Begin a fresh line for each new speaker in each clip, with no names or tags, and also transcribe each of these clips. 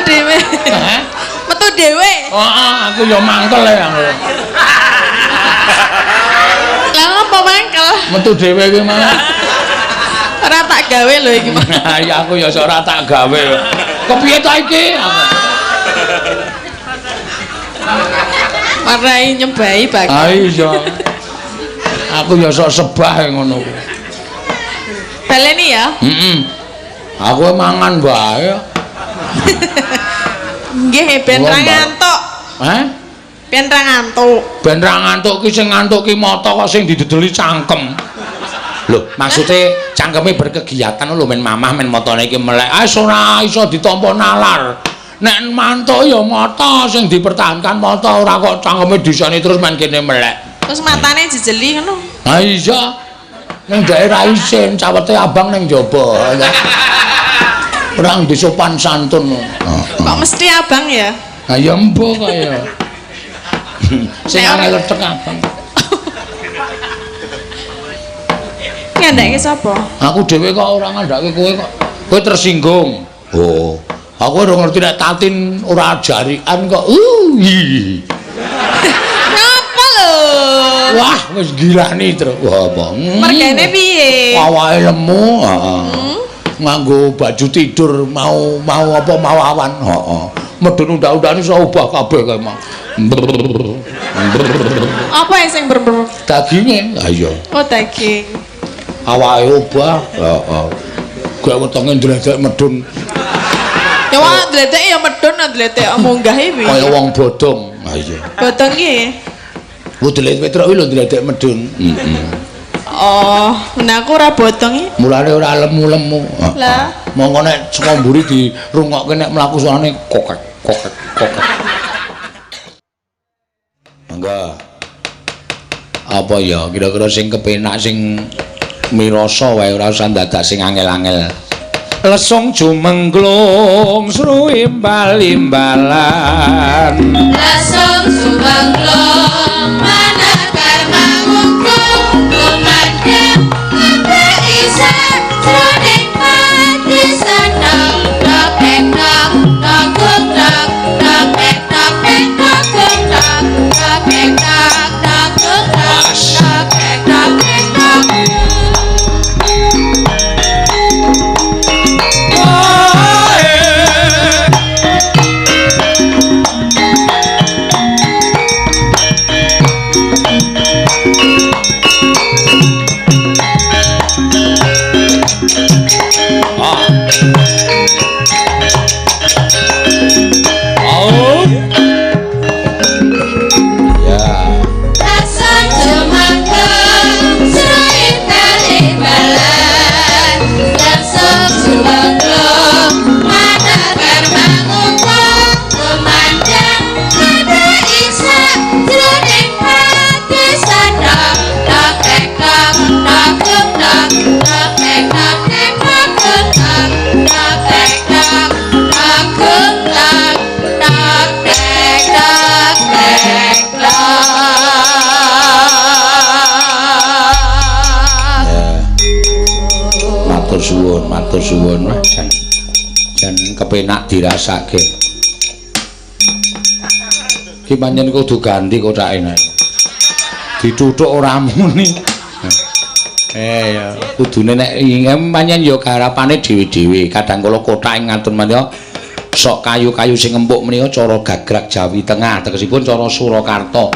dhewe.
Heh?
Metu dhewe.
Heeh, aku ya mangkel ya.
Lah ngopo mangkel?
Metu dhewe kuwi malah.
Ora tak gawe lho iki.
Ya aku ya ora tak gawe. Kepiye ta iki? Aku.
Marai nyebai bakal.
Ah iya. Aku ya sok sebah ngono kuwi.
Baleni ya.
Heeh. Aku mangan wae.
Nggih, ben ra ngantuk.
Hah?
Ben ra ngantuk.
Ben ra ngantuk ki sing ngantuk ki mata kok sing didedeli cangkem. Lho, maksude cangkeme berkegiatan lho men mamah men matane iki melek. Ah ora iso ditampa nalar. Nek mantuk ya mata sing dipertahankan mata ora kok cangkeme disani terus men kene melek.
Terus matane jejeli ngono.
Ha iya. Ning daerah isin cawete abang ning jaba. Ora ndek sopan santun.
Kok mesti abang ya?
Ha ya embo kaya. Sing angel letek abang.
Ngandhake sapa?
Aku dhewe kok ora ngandhake kowe kok. Kowe tersinggung. Oh. Aku ora ngerti nek Tatin ora jarikan kok.
Ngapa lho?
Wah, wis gilani terus. Wah, apa?
Mergane piye?
Awake lemu, heeh. Nganggo baju tidur mau mau apa mau awan, heeh. Medun undang-undang iso obah kabeh kae mau.
Apa sing ber-ber?
Daginge. Ha iya.
Oh, daging.
Awake obah, heeh. Gak wetenge ndledek medun.
Ya wong ndledek ya medun, ndledek munggahe piye?
Kaya wong bodong. Ha iya.
Bodong ki.
Wudelit Petruk kuwi lho ndledek medun. Heeh.
Oh, men aku ora bodong iki.
Mulane ora lemu-lemu.
Lah,
mongko nek saka mburi dirungokke nek mlaku suarane kokek kokek kokek. Mangga. Apa ya kira-kira sing kepenak sing mirasa wae ora usah dadak sing angel-angel. Lesung jumengglung sru imbal-imbalan.
Lesung jumengglung manekar mangungkung kumandhang kabeh isih jroning pati seneng tok tok tok tok tok tok tok tok tok tok tok tok tok tok tok.
Matur suwun wah jan jan kepenak dirasake. Ki pancen kudu ganti kotake nek. Dituthuk ora muni. Ya kudune nek pancen ya garapane dhewe-dhewe. Kadang kala kotake ngaten menika sok kayu-kayu sing empuk menika cara gagrak Jawi Tengah, tegesipun cara Surakarta.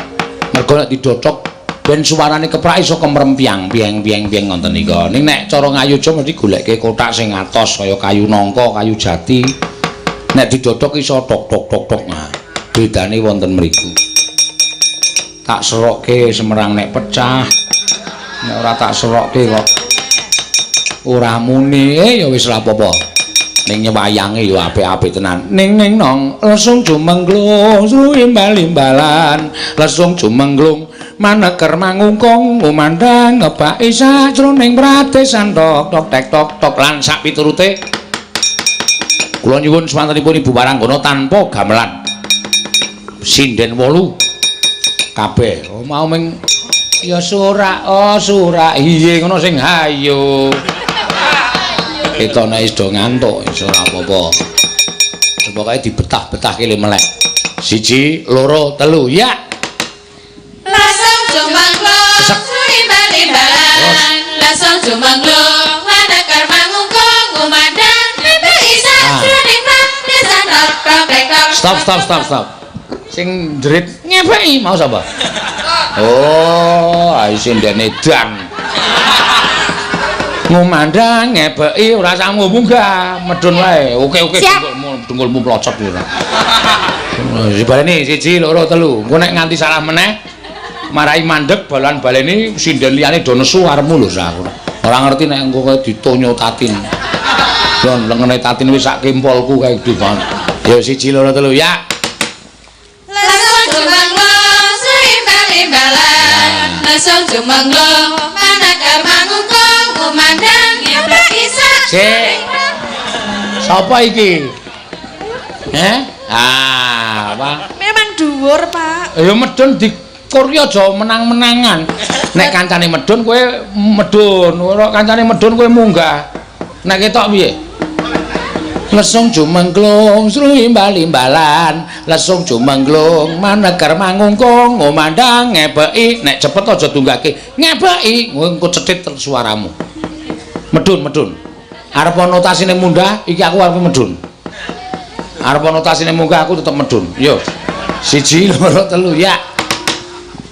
Mergo nek didhothok ben suarane keprak iso kemrempyang pieng pieng pieng ngoten nika. Ning nek cara ngayuja mesti goleke kothak sing atos kaya kayu nangka, kayu jati. Nek didodhok iso tok tok tok tok. Nah, bedane wonten mriku. Tak serokke semerang nek pecah. Nek ora tak serokke kok ora muni, ya wis ora apa-apa. Ning nyewayange ya apik-apik tenan. Ning ning nong lesung jumengglung sru imbal-imbalan, lesung jumengglung maneker mangungkung umandhang ngebaki sajroning pradesan tok tok tek tok tok lan sak piturute. Kula nyuwun swantenipun Ibu Waranggana tanpa gamelan. Sinden 8 kabeh. Oh mau ming ya surak oh surak iye ngono sing hayo. Kita nek wis do ngantuk iso ora apa-apa. Pokoke dibetah-betahke le melek. 1 2 3 ya.
Lasung jumangglung imbal-imbalan. Lasung jumangglung manekar mangungkung ngumandang ngepeki sajroning pradesan tok tok tek tok.
Stop stop stop stop. Sing jerit ngepeki mau sapa? Oh, ae sindene edan. Ngumandang ngepeki ora usah munggah, medun wae. Oke oke dengkulmu mlocot ora. Dibaleni 1 2 3. Engko nek nganti salah meneh marai mandeg balan baleni sinden liyane do nesu arepmu lho aku. Ora ngerti nek engko kowe ditonyo Tatin. Lon lengene Tatin wis sak kempolku kae gede banget. Ya 1 2 3 ya.
Lasung jumangglung seimbal-imbalan. Lasung jumangglung manakar mangungkung ngumandang ngepeki
Sik. Sapa iki? Heh? Ah, apa?
Memang dhuwur, Pak.
Ya medun di Korea aja menang-menangan. Nek kancane medun kowe medun, ora kancane medun kowe munggah. Nek ketok piye? Lesung jumengglung sruimbal-imbalan, lesung jumengglung maneger mangungkung ngumandang ngepeki. Nek cepet aja tunggake. Ngepeki, engko cethit suaramu. Medun, medun. Arep notasine munggah, iki aku arep medun. Arep notasine munggah aku tetep medun. Yo. 1 2 3 ya.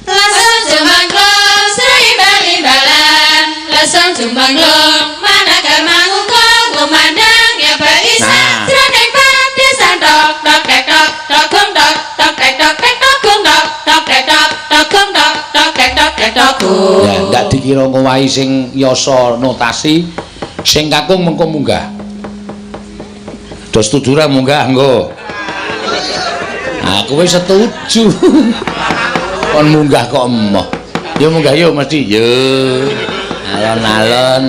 Lasung jumangglung seimbal-imbalan. Lasung jumangglung manakar mangungkung ngumandang ngepeki sajroning pradesan tok tok tek tok tok gong tok tok tek tok tek tok gong tok tok tek tok tok gong tok tok tek tok tek tok gong.
Ya ndak dikira ngowahi sing yasa notasi, sing kakung mengko munggah. Do setuju ra munggah engko? Aku wis setuju. Kon munggah kok emoh. Ya munggah yo mesti yo. Alon-alon.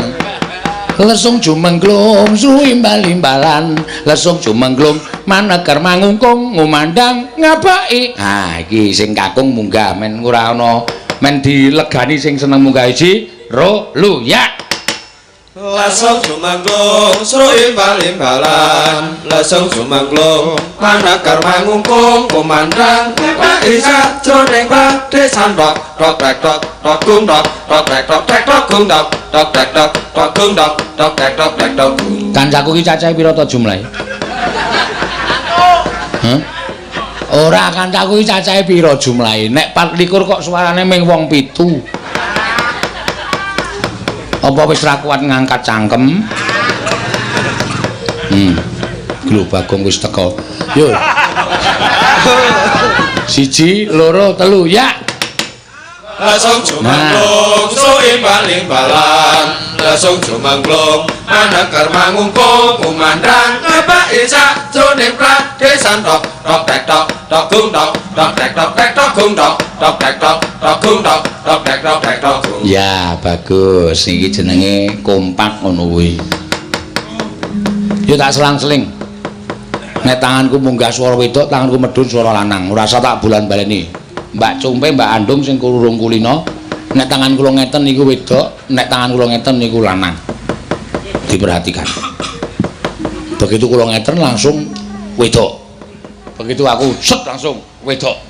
Lesung jumengglung suimbal-imbalan, lesung jumengglung maneger mangungkung ngumandang ngapaki. Ah iki sing kakung munggah men ora ana men dilegani sing seneng munggah 1 2 3 ya.
Lasung jumangglung sruimbal-imbalan, lesung jumangglung manekar mangungkung kumandang ngepeki sajroning pradesan tok tok tek tok tok gung tok tok tek tok tek tok gung tok tok tek tok tok gung tok tok tek tok tek tok gung.
Kancaku ki cacahe pira to jumlahe? Hah? Ora, kancaku ki cacahe pira jumlahe? Nek 24 kok suarane ming wong 7. Apa wis ra kuat ngangkat cangkem? Lho Bagong wis teko. Yo. 1 2 3 ya.
Lasung jumangglung suimbal-imbalan, lesung jumangglung maneger mangungkung kumandang ngepeki sajroning pradesan tok tok tek tok tok gung tok tok tek tok tek tok gung tok tok tek tok tok gung tok tok tek tok tek tok gung.
Ya bagus, iki jenenge kompak ngono kuwi. Yo tak selang-seling. Nek tanganku munggah swara wedok, tanganku medhun swara lanang. Ora usah tak bolan-baleni. Mbak Cumpe, Mbak Andung sing kurung kulino, nek tangan kula ngeten niku wedok, nek tangan kula ngeten niku lanang. Diperhatikan. Begitu kula ngeten langsung wedok. Begitu aku set langsung wedok.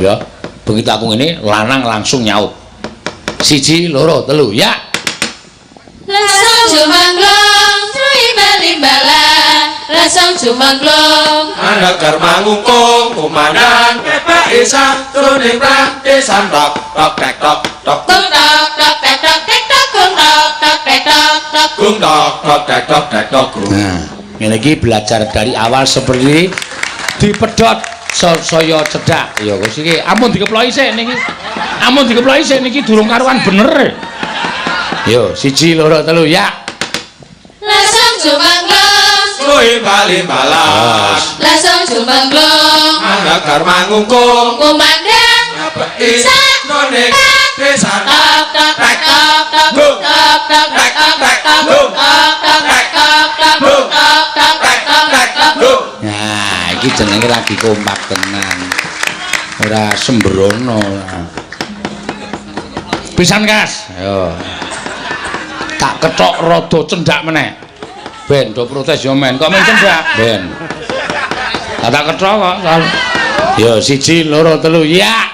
Ya, begitu aku ngene lanang langsung nyaut. 1 2 3 ya.
Lasung jumangglung sruimbal-imbalan, lasung jumangglung
maneger mangungkung kumandang ngepeki sajroning pradesan tok tok tek tok tok
gung tok tok tek tok tek tok gung tok tok tek tok tok
gung tok tok tek tok tek tok gung.
Nah, ngene iki belajar dari awal seperti dipedhot saya cedhak. Ya wis iki ampun dikeploki sik niki. Ampun dikeploki sik niki durung karuan bener. Yo 1 2 3 ya.
Lasung jumangglung
suimbal-imbalan,
lasung jumangglung
maneger mangungkung
ngumandang
ngepeki sajroning pradesan
tok tok tek tok tok tok tok tek tok tek tok tok tek tok tok tok tok tek tok tek tok.
Nah, iki jenenge lagi kompak tenan. Ora sembrono. Pisan kas. Yo. Tak kethok rada cendhak meneh. Ben do protes yo men, kok men cendhak? Ben. Tak kethok kok. Ya 1 2 3 ya.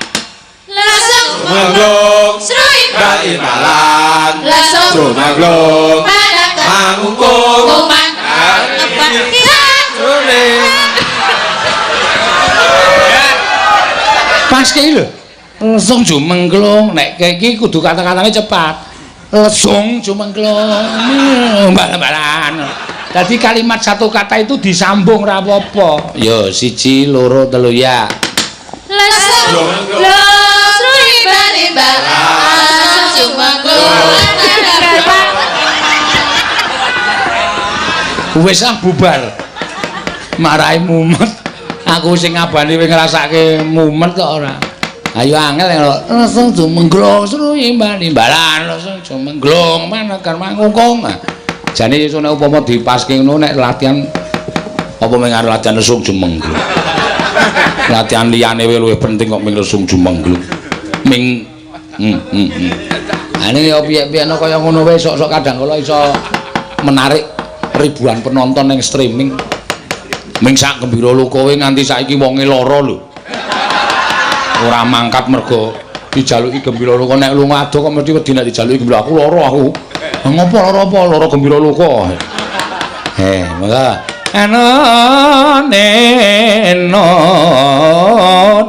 Lesung
Jumanglung
sru
imbal-imbalan.
Lesung
Jumanglung
manakar
mangungkung
kumandang
jroning.
Pas ki lho. Lesung jumengklung nek iki kudu kata-katane cepat. Lesung jumengklung bal-balan. Dadi kalimat satu kata itu disambung ra apa-apa. Ya 1 2 3 ya.
Lesung sru imbal-imbalan. Lesung jumengklung manakar.
Wis ah bubar. Marai mumet. Aku sing ngabani wis ngrasake mumet kok ora. Ayo angel lho. Lesung jumengklung sru imbal-imbalan. Lesung jumengklung manakar mangungkung. Jane iso nek upama dipaske ngono nek latihan apa mung arep latihan lesung jumengglung. Latihan liyane wae luwih penting kok ming lesung jumengglung. Ming Ane ya piye-piyeno kaya ngono wae sok-sok kadang kala iso menarik ribuan penonton ning streaming. Ming sak Gembira Loka wae nganti saiki wonge lara lho. Ora mangkat mergo dijaluki Gembira Loka nek lunga adoh kok mesti wedi nek dijaluki Gembira aku lara aku. Ngopo lara apa? Lara Gembira Loka. Monggo. Eno neno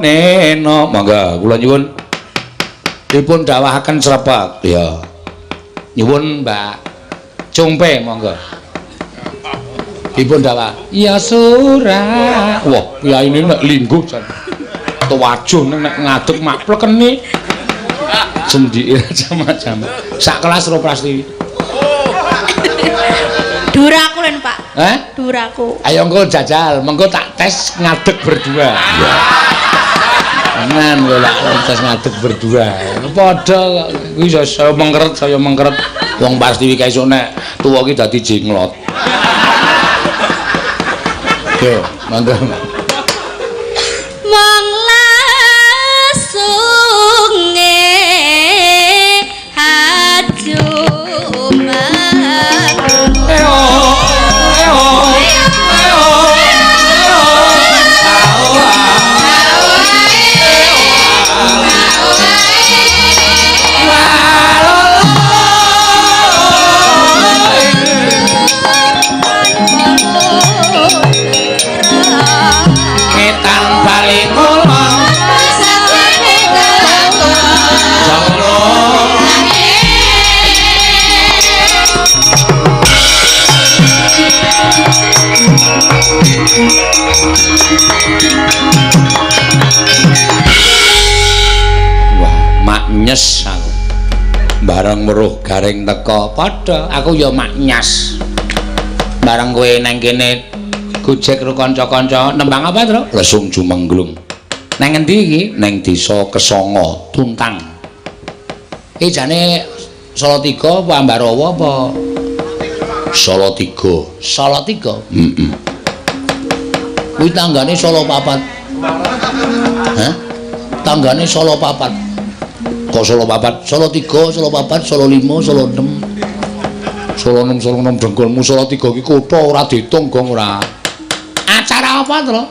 neno monggo kula nyuwun dipun dawahaken srepek ya. Nyuwun Mbak Cungpe monggo. Dipun dawah. Ya surah. Wah, kiyaine nek lingguh jan. Tuwajuh nek ngadeg mak plekene. Cendhike macam-macam. Sak kelas ro Prastiwi.
Duraku len, Pak.
Hah?
Duraku.
Ayo engko jajal, mengko tak tes ngadeg berdua. Ya. Tenan kowe lak tes ngadeg berdua. Padha kok kuwi saya mengkeret, saya mengkeret. Wong Prastiwi kae esuk nek tuwa ki dadi jenglot. Yo, monggo.
Mong lesunge hajuman.
Ngetan bali kula. Wah, maknyes aku. Bareng weruh Gareng teka, padha aku ya maknyas. Bareng kowe nang kene gojek karo kanca-kanca nembang apa, Tru? Lesung jumengglung. Nang ngendi iki? Nang desa Kesanga, Tuntang. Iki jane Salatiga apa Ambarawa apa? Salatiga. Salatiga? Heeh. Kuwi tanggane Solo Papat. Hah? Tanggane Solo Papat. Kok Solo Papat? Solo 3, Solo 4, Solo 5, Solo 6. Solo 6, Solo 6 dengkulmu Solo 3 iki kutha ora diitung gong ora. Acara apa, Tru?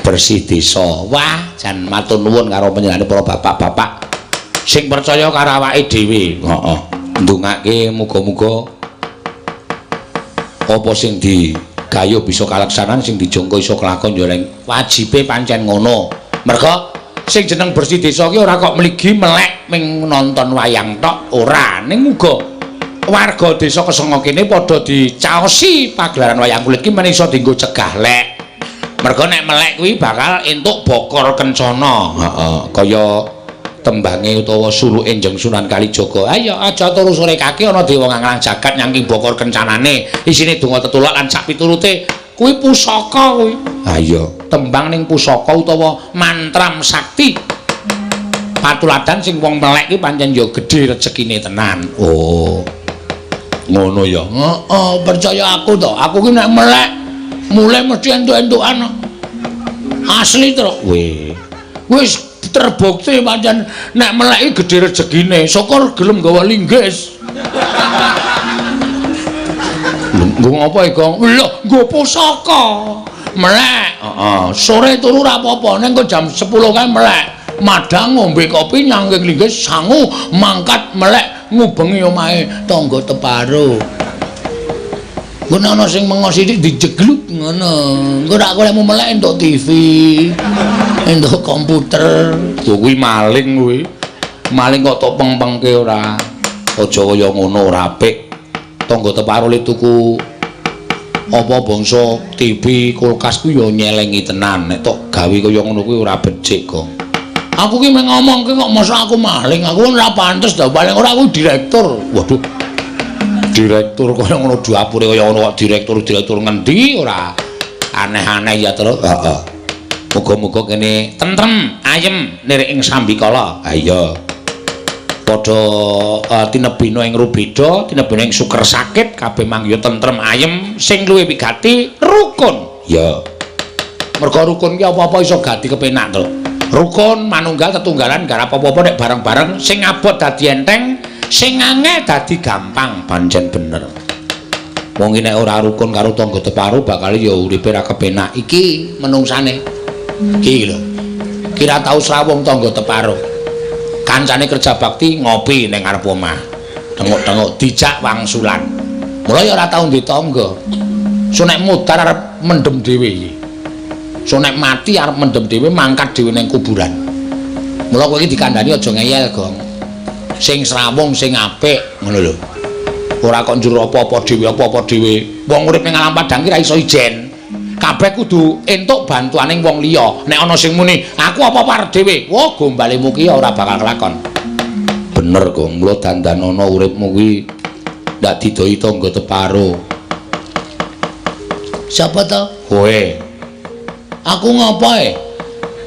Bersih desa. Wah, jan matur nuwun karo panjenengane para bapak-bapak sing percaya karo awake dhewe. Heeh. Ndongake muga-muga apa sing digayuh bisa kalaksanan, sing dijangka iso kelakon ya reng. Wajibe pancen ngono. Merga sing jeneng bersih desa ki ora kok mligi melek ming nonton wayang tok, ora. Ning uga warga desa Kesanga kene padha dicaosi pagelaran wayang kulit ki men iso dienggo cegah lek. Merga nek melek kuwi bakal entuk bokor kencana. Heeh, kaya tembange utawa suluke Njeng Sunan Kalijaga. Ayo aja turu sore kaki ana dewa nganglang jagat nyangking bokor kencanane. Isine donga tetulak lan sak piturute kuwi pusaka kuwi. Ha iya, tembang ning pusaka utawa mantram sakti. Patuladan sing wong melek ki pancen ya gedhe rezekine tenan. Oh. Ngono ya. Heeh, percaya aku to. Aku ki nek melek mulai mesti entuk-entukan. Asli to. Weh. Wis terbukti pancen nek melek iki gedhe rezekine. Syukur gelem gawa linggis. Nggo ngapa iki, Gong? Lho, nggo pusaka. Melek. Heeh. Sore turu ora apa-apa, ning kok jam 10 kae melek. Madang ngombe kopi nyangking linggis sangu mangkat melek ngubengi omahe tangga teparo. Ngono ana sing mengo sithik dijegluk ngono. Engko rak kowe lemu melek entuk TV, entuk komputer. Kuwi maling kuwi. Maling kok tok peng-pengke ora. Aja kaya ngono ora apik. Tangga teparo le tuku apa bangsa TV, kulkas kuwi ya nyelengi tenan. Nek tok gawe kaya ngono kuwi ora becik kok. Aku ki mung ngomongke kok mosok aku maling. Aku ora pantes ta, paling ora aku direktur. Waduh. Direktur kaya ngono dapure kaya ngono kok direktur-direktur ngendi ora aneh-aneh ya terus. Heeh. Muga-muga kene tentrem, ayem nirik ing sambikala. Ha iya. Padha tinebina ing rubeda, tinebina ing suker sakit, kabeh mangya tentrem ayem, sing luwih wigati rukun. Ya. Merga rukun ki apa-apa iso gati kepenak to. Rukun manunggal tetunggalan garap apa-apa nek bareng-bareng sing abot dadi enteng, sing angel dadi gampang, pancen bener. Wong iki nek ora rukun karo tangga teparo bakal ya uripe ra kepenak. Iki menungsane. Iki lho. Kira tau srawung tangga teparo. Kancane kerja bakti ngopi ning ngarep omah. Tenguk-tenguk dijak wangsulan. Mula ya ora tau ndek tangga. So nek mudhar arep mendem dhewe iki. So nek mati arep mendem dhewe mangkat dhewe ning kuburan. Mula kowe iki dikandhani aja ngeyel, Gong. Sing srawung sing apik ngono lho. Ora kok njur apa-apa dhewe apa-apa dhewe. Wong urip ning alam padang ki ra iso ijen. Kabeh kudu entuk bantuaning wong liya. Nek ana sing muni, aku apa-apa arep dhewe. Wah, gombalemu ki ora bakal kelakon. Bener, Gong. Mula dandanono uripmu kuwi ndak didoi tangga teparo. Siapa to? Kowe. Aku ngapa e?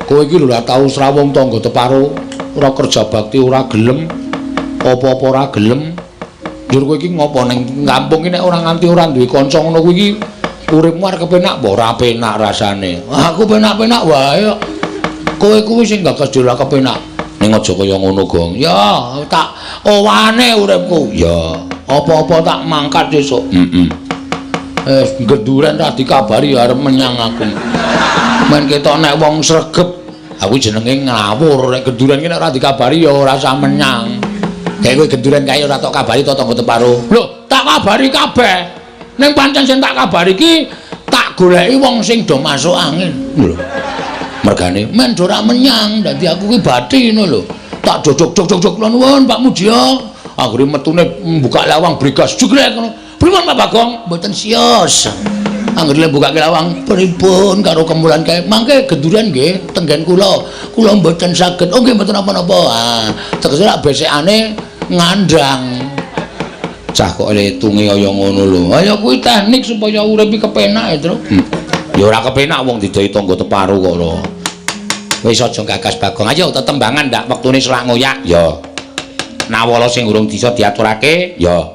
Kowe iki lho ora tau srawung tangga teparo, ora kerja bakti ora gelem, apa-apa ora gelem. Njur kowe iki ngopo ning kampung iki nek ora nganti ora duwe kanca ngono kuwi iki uripmu arep kepenak apa ora penak rasane? Aku penak-penak wae kok. Kowe kuwi sing gagas dhewe ora kepenak. Ning aja kaya ngono, Gong. Ya, tak owane uripku. Ya, apa-apa tak mangkat sesuk. Heeh. Genduren ra dikabari arep menyang aku. Men ketok nek wong sregep, aku jenenge ngawur. Nek genduren ki nek ora dikabari ya ora usah menyang. Kayak kowe genduren kae ora tok kabari to tangga teparo. Lho, tak kabari kabeh. Ning pancen sing tak kabari iki tak goleki wong sing do masuk angin. Lho. Mergane men do ora menyang, dadi aku ki bathi ngono lho. Tak dodok-dodok nuwun Pak Mujiyo. Anggere metune mbuka lawang brigas jegrek ngono. Pripun Pak Bagong? Mboten sios. Anggere mbukake lawang pripun karo kemulan kae. Mangke genduren nggih tenggen kula. Kula mboten saged. Oh nggih mboten napa-napa. Ah, tegese rak besekane ngandang. Cah kok letunge kaya ngono lho. Ayo kuwi teknik supaya urip iki kepenak ya, Tru. Ya ora kepenak wong didoi tangga teparo kok lho. Wis aja gagas Bagong. Ayo tetembangan ndak wektune selak ngoyak. Ya. Nawala sing urung bisa diaturake, ya.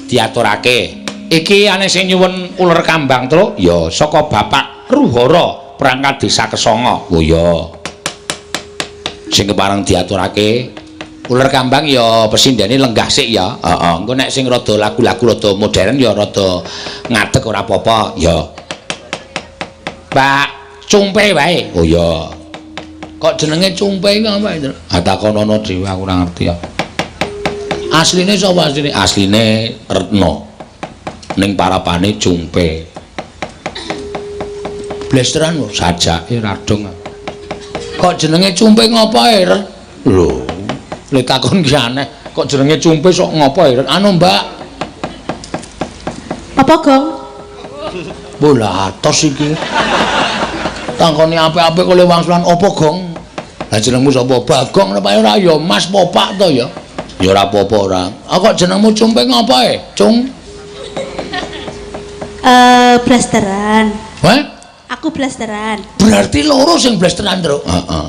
Diaturake. Iki ane sing nyuwun uler kambang, Tru. Ya, saka Bapak Ruhara, perangkat desa Kesanga. Oh ya. Sing kepareng diaturake uler kambang ya pesindene lenggah sik ya. Heeh. Engko nek sing rada lagu-lagu rada modern ya rada ngadeg ora apa-apa ya. Pak Cumpe wae. Oh ya. Kok jenenge Cumpe iki apa, Tru? Ha takonono dhewe aku ora ngerti ya. Asline sapa asline? Asline Retno. Ning parapane Cumpe. Blesteran kok sajake radong. Kok jenenge Cumpe ngopo e? Lho. Lek takon ki aneh, kok jenenge Cumpe sok ngopo e? Anu, Mbak.
Apa, Gong?
Bola atos iki. Tangkone apik-apik kok wangsulan apa, Gong? Lah jenengmu sapa? Bagong nek ora ya Mas Popak to ya. Ya ora apa-apa ora. Ah kok jenengmu Cumpe ngopo e? Cung.
Blasteran.
Hah?
Aku blasteran.
Berarti loro sing blasteran, Tru. Heeh.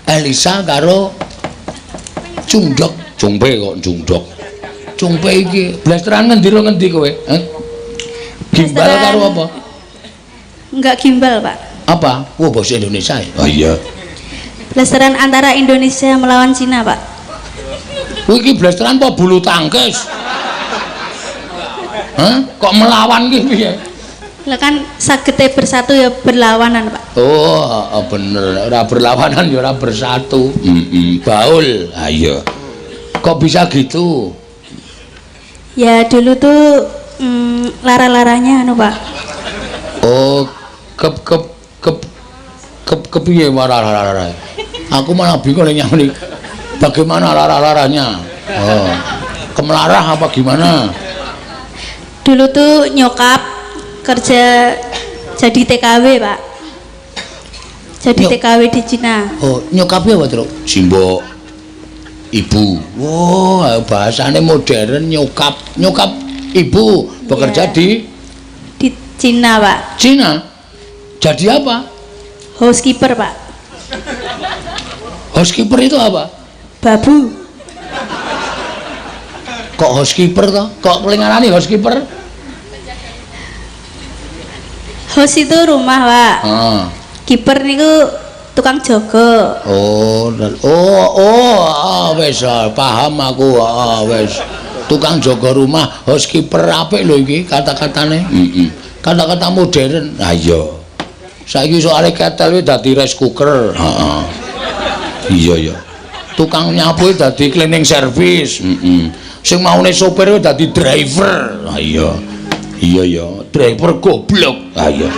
Elisa karo Cungdok. Cumpe kok Cungdok. Cumpe iki blasteran ngendi ro ngendi kowe? Heh? Gimbal karo apa?
Enggak gimbal, Pak.
Apa? Wah, bahasa Indonesia ya? Oh iya.
Blasteran antara Indonesia melawan Cina, Pak.
Kuwi iki blasteran apa bulu tangkis? Hah? Kok melawan ki piye?
Lah kan sagete bersatu ya berlawanan, Pak.
Oh, bener. Ora berlawanan ya ora bersatu. Heeh, baul. Ha iya. Kok bisa gitu?
Ya dulu tuh lara-laranya anu, Pak.
Oh, kep kep kep kep kepiye lara-lara? Aku malah bingung nek nyamuni. Bagaimana lara-laranya? Oh. Kemelarah apa gimana?
Dulu tuh nyokap kerja jadi TKW, Pak. Jadi TKW di Cina.
Oh, nyokapnya apa, Truk? Simbok ibu. Wah, wow, bahasane modern nyokap. Nyokap ibu bekerja yeah. Di
Cina, Pak.
Cina? Jadi apa?
Housekeeper, Pak.
Housekeeper itu apa?
Babu.
Kok housekeeper toh? Kok kelingarani housekeeper?
House itu rumah, Pak.
Ah.
Keeper niku tukang jaga.
Oh, oh, oh, ah, wis paham aku, ah, wis. Tukang jaga rumah, housekeeper apik lho iki kata-katane. Heeh. Kata-kata modern. Ha iya. Saiki soalé ketel kuwi dadi rice cooker. Heeh. Iya ya. Tukang nyapu dadi cleaning service. Heeh. Sing maune sopir kuwi dadi driver. Ha iya. Iya ya, driver goblok. Ha iya.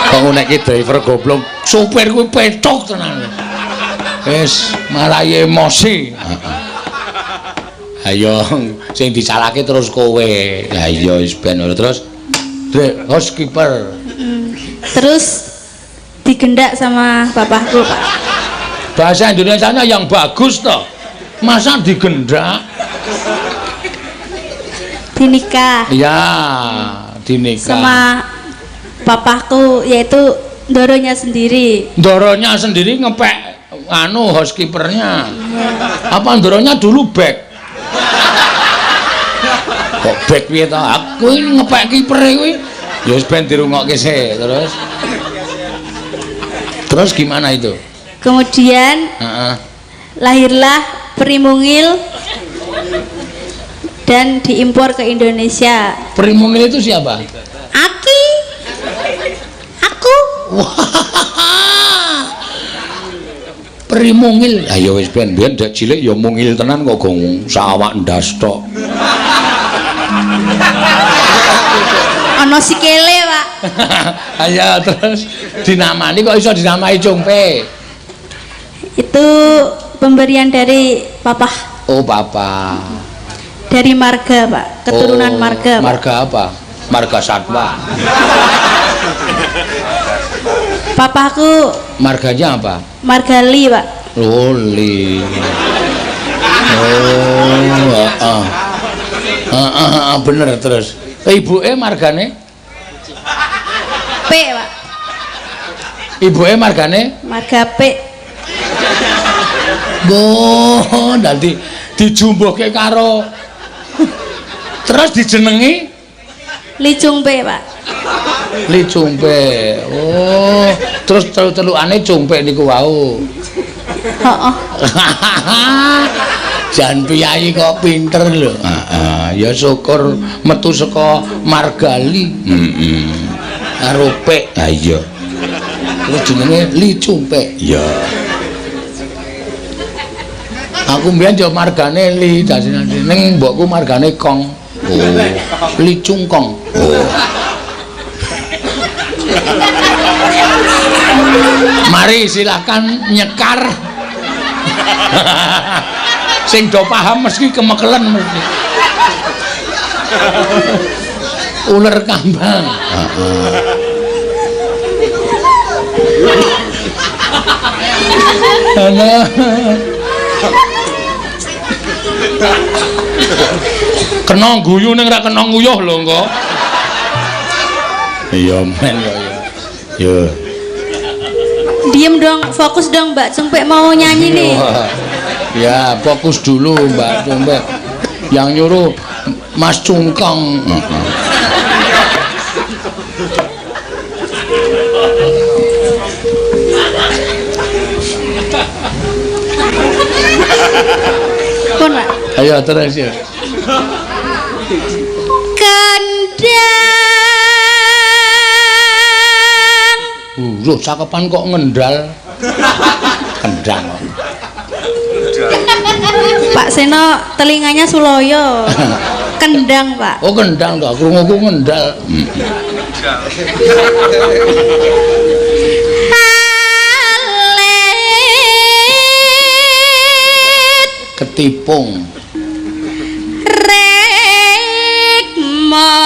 Kok nek iki driver goblok, sopir kuwi pethok tenan. Wis marai emosi. Heeh. Ayo sing disalahke terus kowe. Ha iya wis ben terus housekeeper.
Terus digendak sama bapakku, Pak.
Bahasa Indonesianya yang bagus toh. Masa digendak?
Dinikah.
Ya, dinikah.
Sama papaku, yaitu ndoronya sendiri.
Ndoronya sendiri ngepek anu housekeepernya.
Ya.
Apa ndoronya dulu back? Kok back piye to? Aku ngepek kiper kuwi. Ya wis ben dirungokke sik, terus. Terus gimana itu?
Kemudian lahirlah Primungil dan diimpor ke Indonesia.
Primungil itu siapa?
Aki. Aku.
Wah. Primungil. Ayo wis ben biyen dek cilik ya mungil tenan kok gong sawak ndas tok.
Ana sikile, Pak.
Ayo terus dinamani kok iso dinamai Cungpe?
Itu pemberian dari papa.
Oh, papa.
Dari marga, Pak. Keturunan marga. Pak.
Marga apa? Marga satwa.
Papaku
marganya apa?
Margali, Pak.
Oh, Li. Oh, heeh. Heeh, bener terus. Ibuke margane?
P, Pak.
Ibuke margane?
Marga P.
Oh, dadi dijumbuhke karo terus dijenengi
Li Cungpe, Pak.
Li Cungpe. Oh, terus telu-telukane Cungpe niku wau.
Heeh.
Jan piyayi kok pinter lho. Heeh, ya syukur metu saka Margali. Heeh. Karo P. Ha iya. Terus jenenge Li Cungpe. Iya. Aku mbiyen yo margane Li dadi ning mbokku margane Kong. Oh, Li Cungkong. Oh. Mari silakan nyekar. Sing do paham mesti kemekelen mesti. Uler kambang. Heeh. Kena guyu ning ra kena nguyuh lho engko. Iya men ya. Ya.
Diem dong, fokus dong Mbak Cungpe mau nyanyi nih.
Ya, fokus dulu Mbak Cungpe. Yang nyuruh Mas Cungkong.
Pun, Pak.
Ayo terus ya.
Kendang
Duh, cakepan kok ngendal. Kendang kok.
Pak Seno telinganya suloyo. Kendang, Pak.
Oh, kendang to, krunguku ngendal.
Alit
Ketipung.
Rekma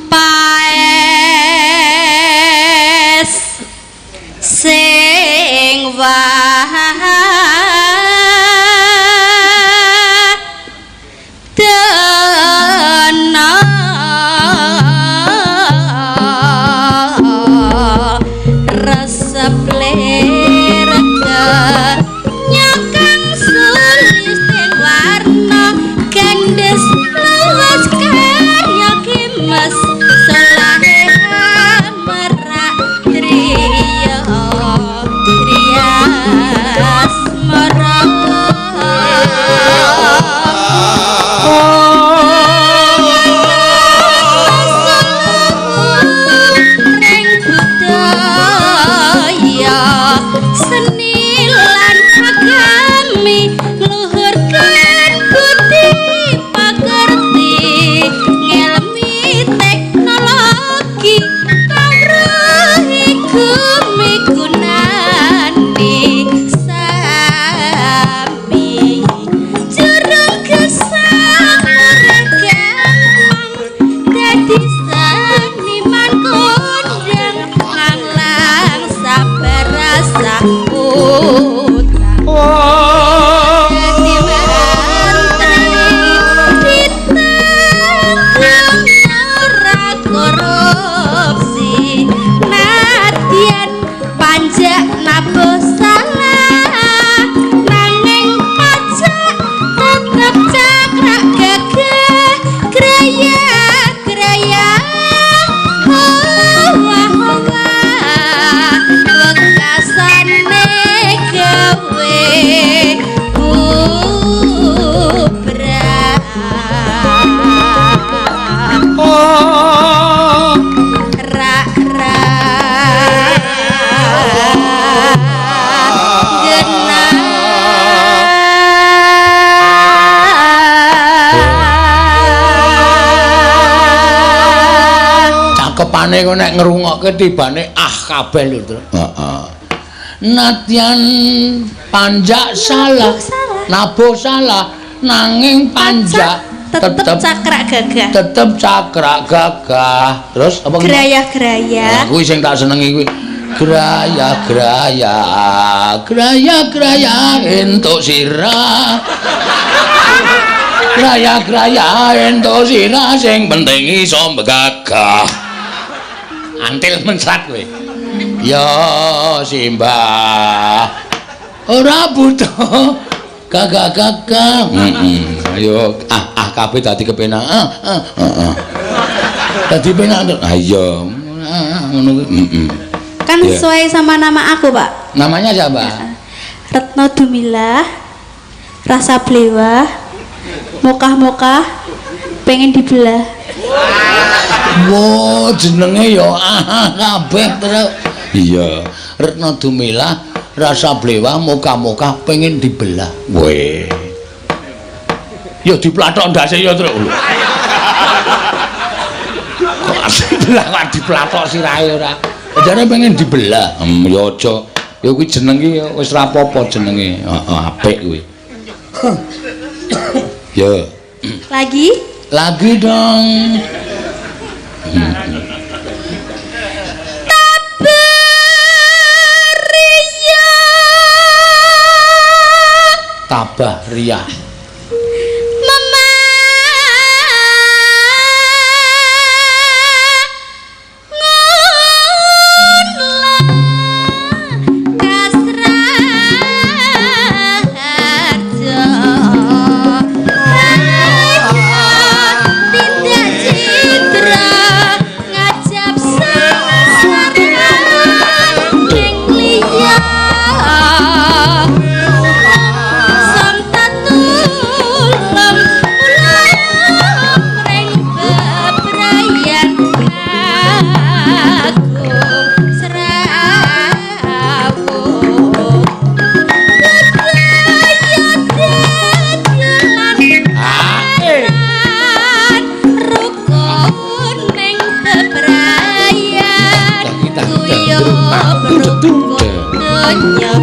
paes sing wadana resep lerega nyakang sulis den warna gandes luwes karya kimas selahan merak driya drias mara ring budaya seni lan agami ngluhurkan budi pakerti ngelmi teknologi kawruh gumi gunani sami jurung gesang ora gampang dadi seniman kondang nganglang sabar rasa utang dadi menteri ditanggung ora korupsi nadyan panjak nabuh salah nanging pajak tetep cakrak gagah graya graya wah wah wekasane gawe bubrah ra ra genah.
Cakepane kok nek ngrungokke tibane ah kabeh lho, Tru. Heeh. Nadyan panjak salah, nabuh salah, nanging panjak
tetep cakrak gagah.
Tetep cakrak gagah. Terus apa ki?
Graya-graya.
Nah, kuwi sing tak senengi kuwi. Graya graya graya graya entuk sirah. Graya graya entuk sirah sing penting iso begagah. Antil mensrat kowe. Ya simbah. Ora butuh gagah-gagah. Heeh. Ayo ah ah kabeh dadi kepenak. Ah ah heeh. Dadi penak. Ah iya. Ngono kuwi. Heeh.
Kan
Iya.
sesuai sama nama aku, Pak.
Namanya siapa?
Retno Dumilah, rasa blewah, mokah-mokah, pengen dibelah.
Wo, jenenge ya ah kabeh terus. Iya, Retno Dumilah, rasa blewah, moka-moka pengen dibelah. Weh. Ya diplathok ndase ya, Truk. Kok dibelah kok diplathok sirahe ora. Jare pengen dibelah. Ya aja. Ya kuwi jeneng ki wis ra apa-apa jenenge. Heeh, apik kuwi. Ya.
Lagi?
Lagi dong.
Tabariya
Tabah riyah.
mema kasraharja tindak citra ngajab sasaran ning liya. Som tatu donya.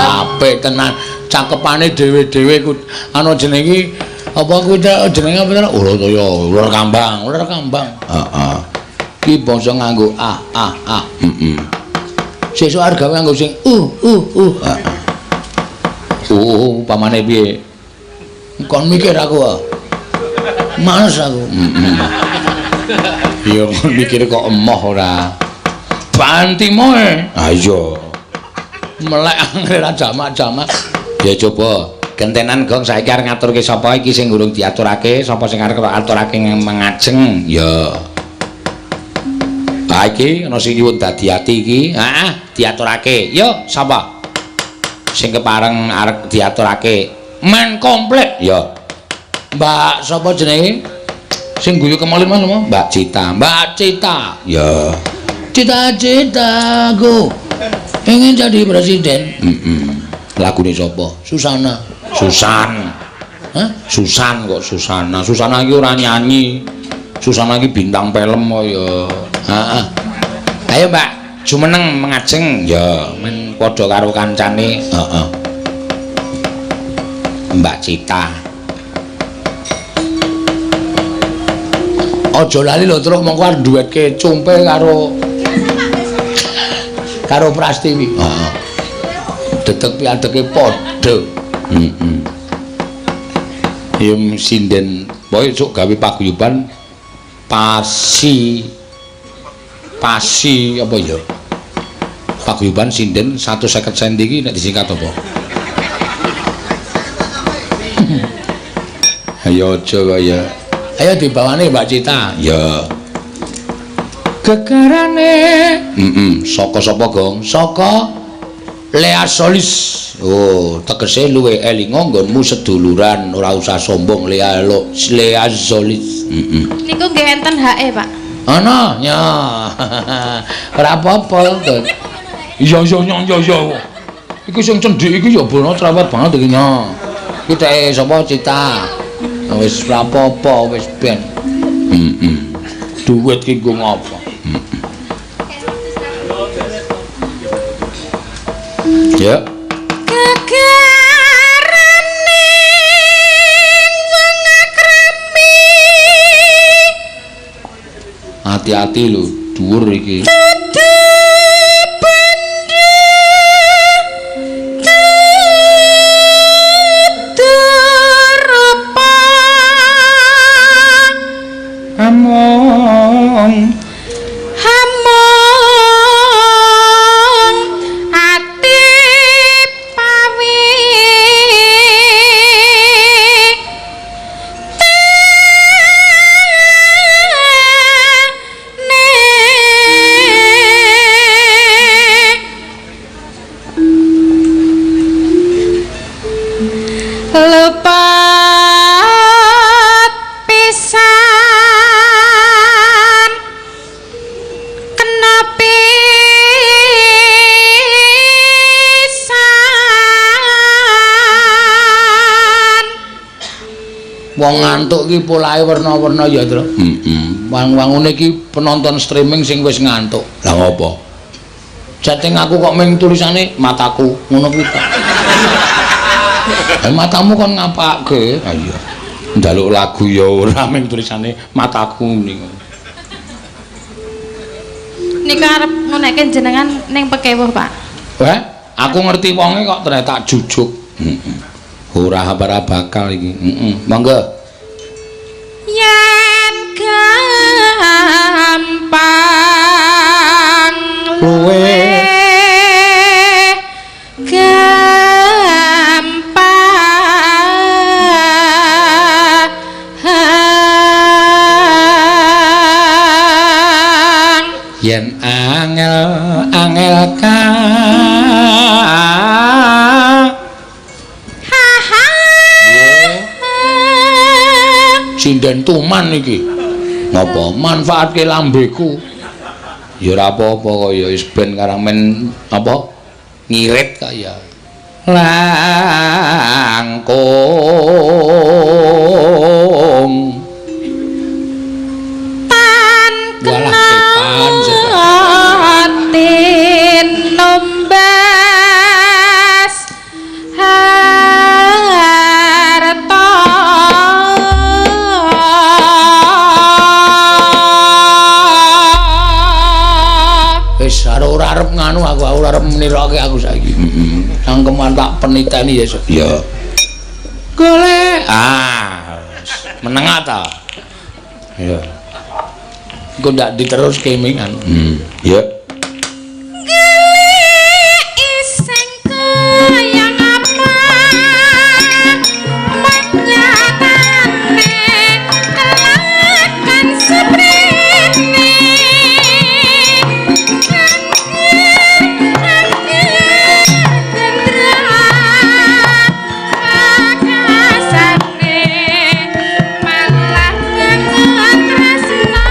Apik tenan cakepane dhewe-dhewe ku ana jenenge iki apa kuwi jenenge apa ta? Ulataya, ular kambang, ular kambang. Heeh. Ki bangsa nganggo ah ah ah. Heeh. Sesuk arep gawe nganggo sing Heeh. Pamane piye? Kon mikir aku. Males aku. Heeh. Ya mikir kok emoh ora. Bantimoe. Ha iya. Melek angel jamak-jamak. Ya coba gentenan gong saiki arep ngaturke sapa iki sing urung diaturake, sapa sing arep aturake mengajeng. Ya. Ha iki ana sing nyuwun dadi ati iki. Heeh, diaturake. Yo sapa? Sing kepareng arep diaturake. Men komplit. Ya. Mbak sapa jenenge? Sing guyu kemolin mas sapa? Mbak Cita. Mbak Cita. Ya. Cita-citaku ingin jadi presiden. Lagune sapa? Susana. Susan. Hah? Susan kok Susana. Susana iki ora nyanyi. Susana iki bintang film kok ya. Heeh. Ayo Mbak, jumeneng mengajeng. Ya, men padha karo kancane. Heeh. Mbak Cita. Aja lali lho truk mongko arep duwetke cumpe karo karo Prastiwi. Heeh. Dedeg piadege padha. Heeh. Ya sinden pokoke sok gawe paguyuban pasi pasi apa ya? Paguyuban sinden 150 cm iki nek disingkat apa? Ayo aja kaya. Ayo dibawane Mbak Cita. Ya. Gegarane. Heeh, saka sapa, Gong? Saka Lea Solis. Oh, tegese luwe elinga nggonmu seduluran, ora usah sombong Lea Lea Solis. Heeh.
Niku nggih enten hake, Pak.
Ana, ya. Ora apa-apa, Iya iya iya iya. Iki sing cendhek iki ya bono cerewet banget iki nya. Iki teke sapa Cita? Wis ora apa-apa, wis ben. Heeh. Duit ki nggo ngapa? Ya.
Gegarane wong akrami.
Hati-hati lho, dhuwur iki.
Dudu benda dudu rupa.
Among
lepet pisan kena pisan.
Wong ngantuk iki polahe werna-werna ya, Tru. Heeh. Wang-wangune iki penonton streaming sing wis ngantuk. Lah ngopo? Chatting aku kok ming tulisane mataku ngono kuwi ta. Matamu kon ngapake? Ha iya. Njaluk lagu ya ora ming tulisane mataku niku.
Niku arep ngunekke jenengan ning pekewuh, Pak.
Wah, aku ngerti wonge kok ternyata tak jujuk. Heeh. Ora ora bakal iki. Heeh. Monggo.
Yen gampang
luwe
gampang
yen angel angel ka sinden tuman iki. Ngapa manfaatke lambeku? Ya ora apa-apa kok ya wis ben karang men apa ngirit kok ya. Langkung
tan
Walah setan setan.
Tinumbas harta
Wis ora arep nganu aku ora arep niroke aku saiki. Heeh. Cangkeman tak peniteni ya. Ya. Golek. Ah, menengah ta. Ya. Engko ndak diteruske mingan. Ya.
Golek iseng kaya ngapa menyatane kelakan seprene pakasane malah tresna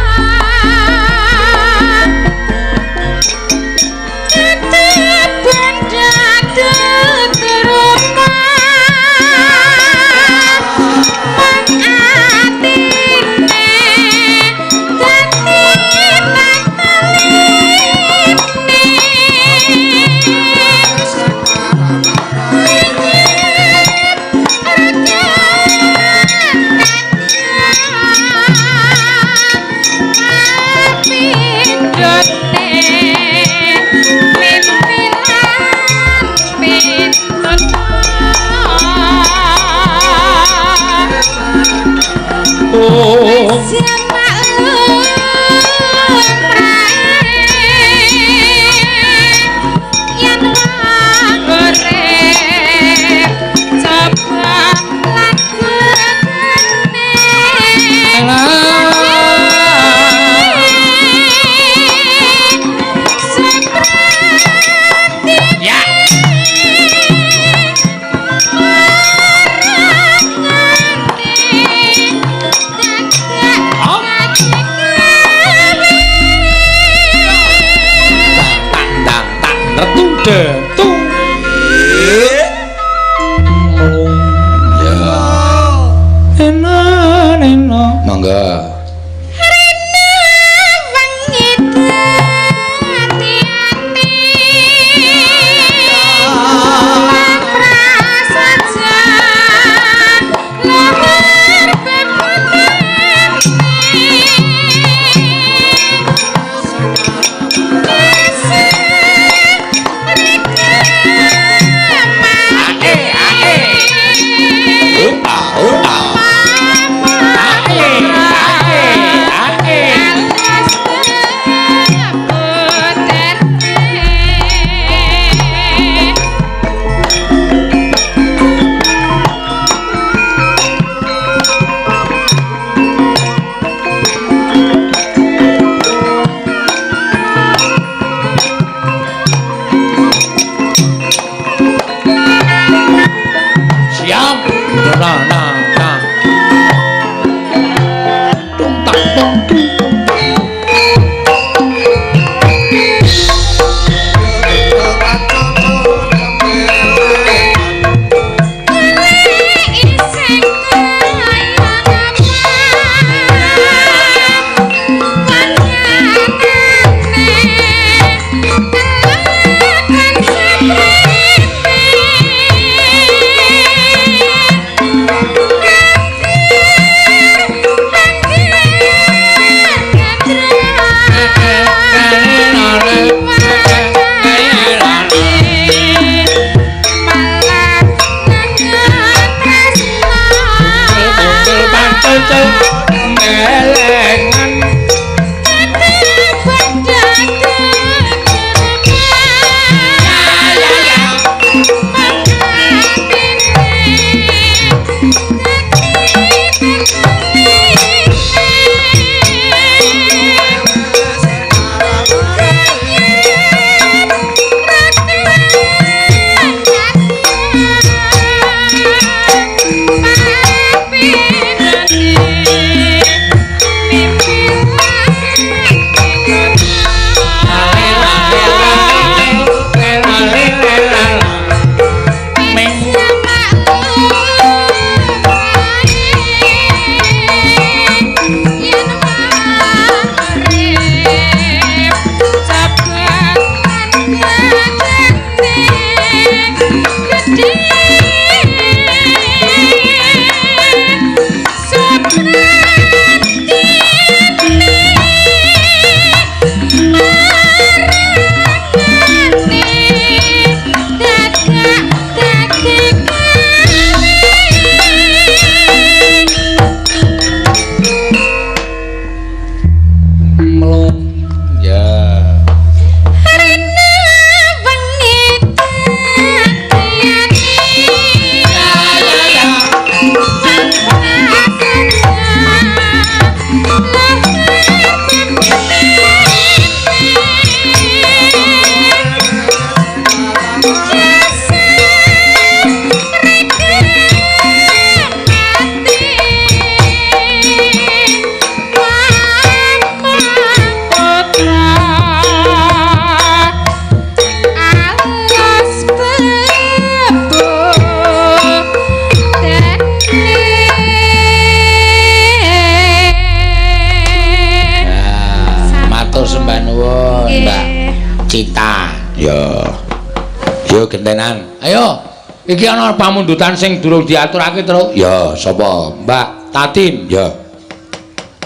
Iki ana pamundutan sing durung diaturake, Truk. Ya, sapa? Mbak Tatin. Ya.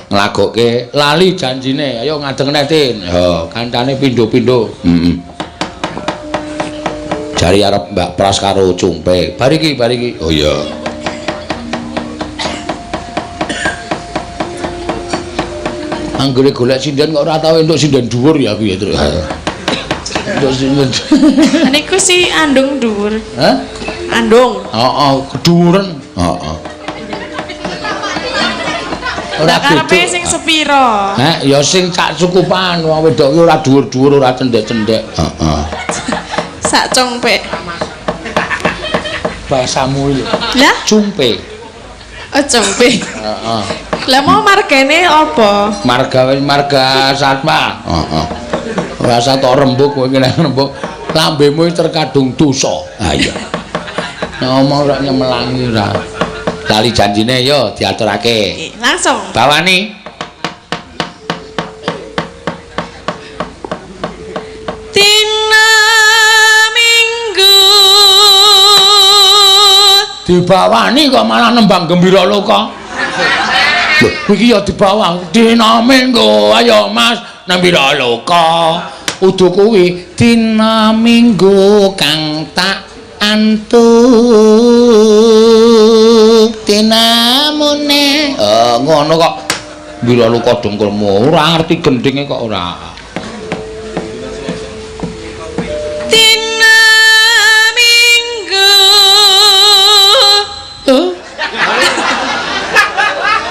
Nglagokke lali janjine. Ayo ngadeg neh, Tin. Ya, kancane pindho-pindho. Heeh. Jari arep Mbak Pras karo Cumpe. Bar iki, bar iki. Oh iya. Anggere golek sinden kok ora tau entuk sinden dhuwur ya aku ya, Truk. Entuk sinden.
Niku si andung dhuwur.
Hah?
Andung.
Heeh, kedhuwuren. Heeh. Ora
karepe sing sepira?
Heh, ya sing sak cukupan wong wedok ki ora dhuwur-dhuwur, ora cendhek-cendhek. Heeh.
Sak congpek.
Bahasamu iki.
Lah?
Cumpe.
Oh, cumpe.
Heeh.
Lah mau margane apa?
Marga marga satwa. Heeh. Ora usah tok rembug kowe iki nek rembug lambemu terkadung dosa. Ha iya. Ngomong ora nyemelangi ora. Lali janjine yo diaturake.
Langsung.
Bawani.
Dina Minggu.
Dibawani kok malah nembang gembira loka. Lho, iki ya dibawang dina Minggu. Ayo Mas, nembira loka. Udu kuwi dina Minggu kang tak antuk dinamune. Ngono kok mbira luka dengkulmu ora ngerti gendinge kok ora.
Dina Minggu.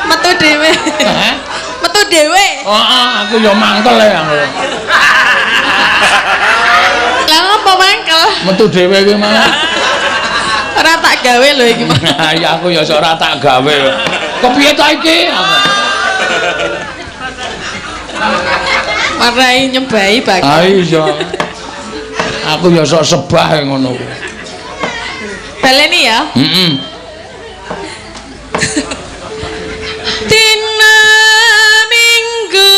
Metu dhewe.
Hah?
Metu dhewe.
Heeh, aku ya mangkel ya.
Lah apa mangkel?
Metu dhewe iki malah.
Ora tak gawe lho iki.
Ya aku ya ora tak gawe. Kepiye ta iki?
Marai nyebai bakal.
Ha iya. Aku ya sok sebah ngono kuwi.
Baleni ya?
Heeh.
Dina Minggu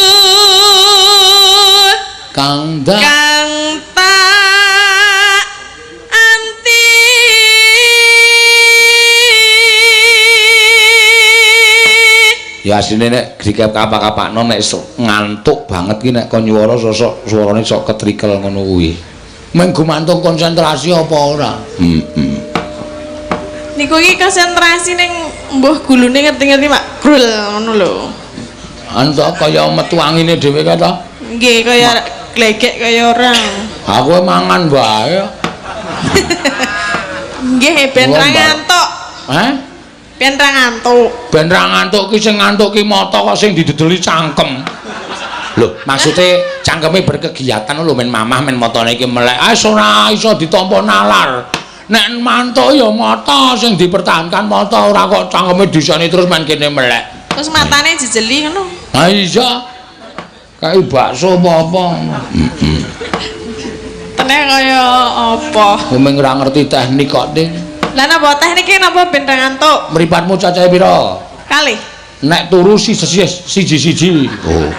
kang
kang tak anti.
Ya asline nek dikap-kapakno nek ngantuk banget ki nek kon nyuwara sosok suarane sok ketrikel ngono kuwi. Mung gumantung konsentrasi apa ora? Heeh.
Niku iki konsentrasi ning mbuh gulune ngerti-ngerti mak grul ngono lho.
Anu to kaya metu angine dhewe kae to?
Nggih, kaya glegek kaya orang.
Aku mangan wae.
Nggih, ben ra ngantuk.
Hah?
Ben ra ngantuk.
Ben ra ngantuk ki sing ngantuk ki mata kok sing didedeli cangkem. Lho, maksude cangkeme berkegiatan lho men mamah men matane iki melek. Ah ora iso ditampa nalar. Nek mantuk ya mata sing dipertahankan mata ora kok cangkeme disani terus men kene melek.
Terus matane jejeli ngono.
Ha iya. Kayak bakso apa-apa. Heeh.
Teneh kaya apa?
Mung ora ngerti teknik kok, Tin.
Lah napa teknike napa ben ra ngantuk?
Mripatmu cacahe pira?
Kalih.
Nek turu siji-siji. Oh.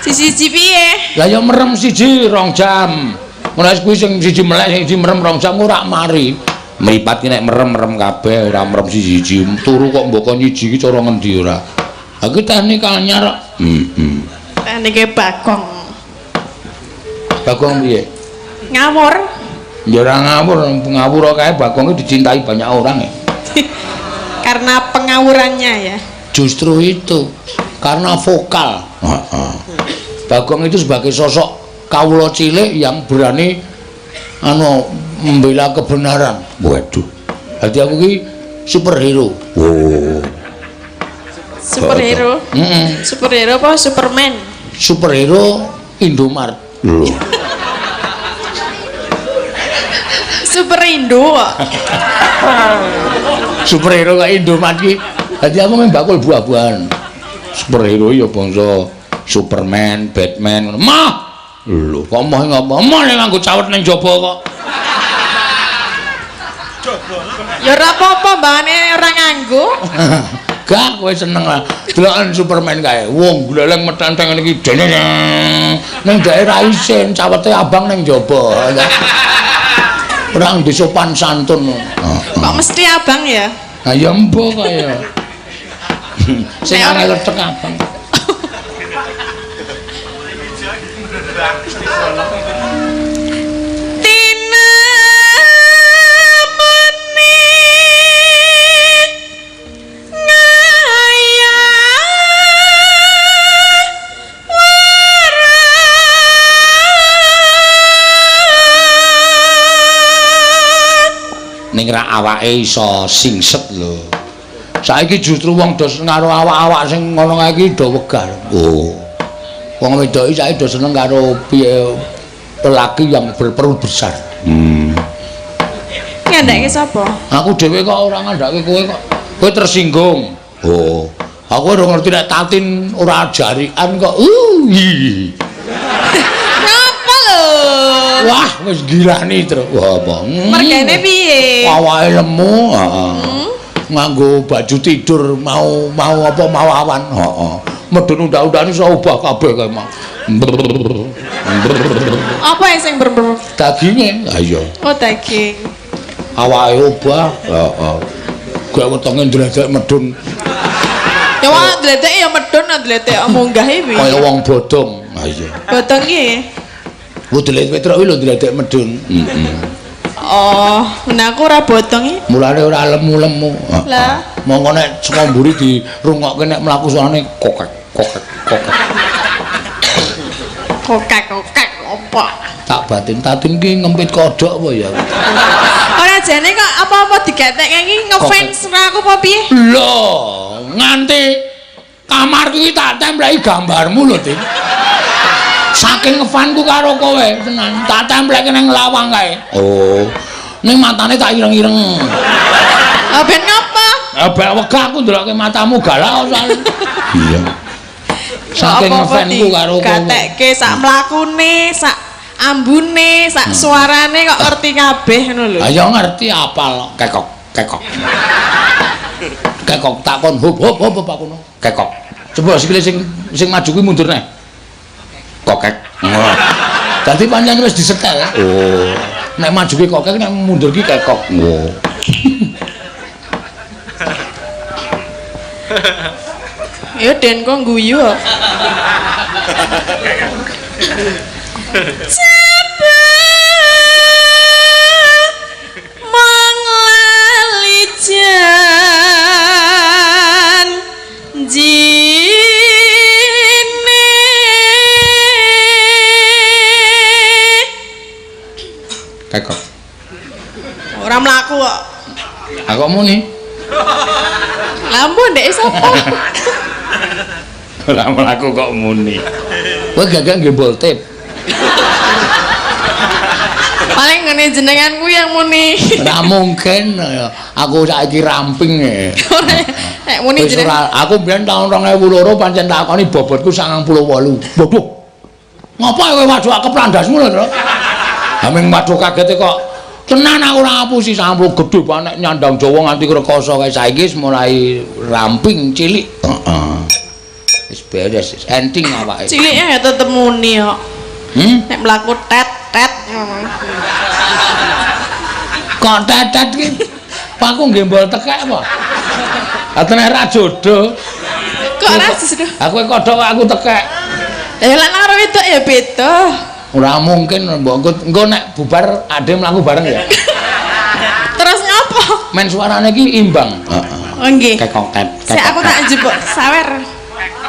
Siji-siji piye?
Lah ya merem siji 2 jam. Ngono kuwi sing siji melek sing siji merem 2 jam ora mari. Mripat ki nek merem-merem kabeh ora merem siji-siji. Turu kok mbok nyiji ki cara ngendi ora? Ha ki teknik anyar kok. Heeh.
Teknike Bagong.
Bagong piye?
Ngawur.
Ya ora ngawur, ngawur kae Bagong iki dicintai banyak orang ya.
Karena pengawurannya ya.
Justru itu, karena vokal. Heeh. Bagong itu sebagai sosok kawula cilik yang berani anu membela kebenaran. Waduh. Dadi aku ki superhero. Oh.
Superhero.
Heeh.
Superhero apa Superman?
Superhero Indomart. Lho.
Super Indo kok.
Superhero kok Indomart ki. Dadi aku mung bakul buah-buahan. Superhero ya bangsa Superman, Batman. Mah. Lho, kok moh ngapa? Moh nek nganggo cawet ning jaba kok.
Ya ora apa-apa, mbangane ora nganggo.
Gak kowe seneng lah. Deloken Superman kae. Wong gleleng metenteng ngene iki dene. Ning daerah isin cawete abang ning jaba. Ora ndek sopan santun.
Kok mesti abang ya?
Ha ya embo kaya. Sing angel tek abang.
Tinemene ngaya warat.
Ning ra awake iso singset lho. Saiki justru wong do seneng karo awak-awak sing ngono kae iki do wegah. Oh. Wong wedok iki saiki do seneng karo piye lelaki yang berperut besar.
Ngandhake sapa?
Aku dhewe kok ora ngandhake kowe kok. Kowe tersinggung. Oh. Aku ora ngerti nek Tatin ora jarian kok.
Ngapa lho?
Wah, wis gilani terus. Wah, apa?
Mergane piye?
Awake lemu, heeh. Nganggo baju tidur mau mau apa mau awan, heeh. Medun undak-undakane iso obah kabeh kae mau.
Apa yang sing ber-ber?
Daginge. Ha iya.
Oh, daging.
Awake obah, heeh. Gak wetenge ndledek medun.
Ya wong ndledek ya medun, ndledek munggahe piye?
Kaya wong bodong. Ha iya.
Bodong ki.
Wudele Petruk kuwi lho ndledek medun. Heeh.
Oh, nah aku ora bodong iki.
Mulane ora lemu-lemu.
Lah,
mongko nek saka mburi dirungokke nek mlaku suarane kokek kokek kokek.
Kokek kokek opo?
Tak batin Tatin ki ngempit kodhok apa ya?
Ora jane kok apa-apa digetek iki ngefans ra aku apa piye?
Lho, nganti kamarku iki tak templeki gambarmu lho, Tin. Saking ngefanku karo kowe, tenan. Tak templeki nang lawang kae. Oh. Ning matane tak ireng-ireng.
Ah ben ngapa?
Ah ben wegah aku ndelokke matamu galak kok. Iya. Saking ngefanku karo kowe.
Gatekke sak mlakune, sak ambune, sak suarane kok ngerti kabeh ngono lho.
Ayo ngerti apal kekok kekok. Kekok takon hop hop hop apa kono? Kekok. Coba sikile sing sing maju kuwi mundur neh. Kokek. Dadi pancen wis disetel. Oh. Nek maju ki kokek, nek mundur ki kekok. Oh.
Ya Den kok guyu kok. Mong lali janjine.
Kekok.
Ora mlaku kok.
Aku muni.
Lah mbok ndek sapa?
Ora mlaku kok muni. Kowe gagak nggih boltip.
Paling ngene jenengan kuwi yang muni.
Ora mungkin aku saiki ramping e.
Nek muni jenengan
aku mbiyen taun 2002 pancen takoni bobotku 98. Waduh. Ngopo kowe waduh keplandasmu lho, Tru? Haming waduh kagete kok tenan aku ora ngapusi 90 gedhe banget nyandang Jawa nganti rekoso kae saiki wis mulai ramping cilik. Heeh. Wis beres, enting awake.
Cilike ya tetep muni kok. Nek mlaku tet tet ngono.
Kok tetet ki? Paku nggembol tekek apa? Ha tenan ra jodoh.
Kok ora jodoh?
Aku kodhok aku tekek.
Lah lan karo wedok ya beda.
Ora mungkin mbok engko nek bubar ade mlaku bareng ya.
Terus ngopo?
Men suarane iki imbang. Heeh.
Oh nggih.
Kekok tet.
Sik aku tak njupuk sawer.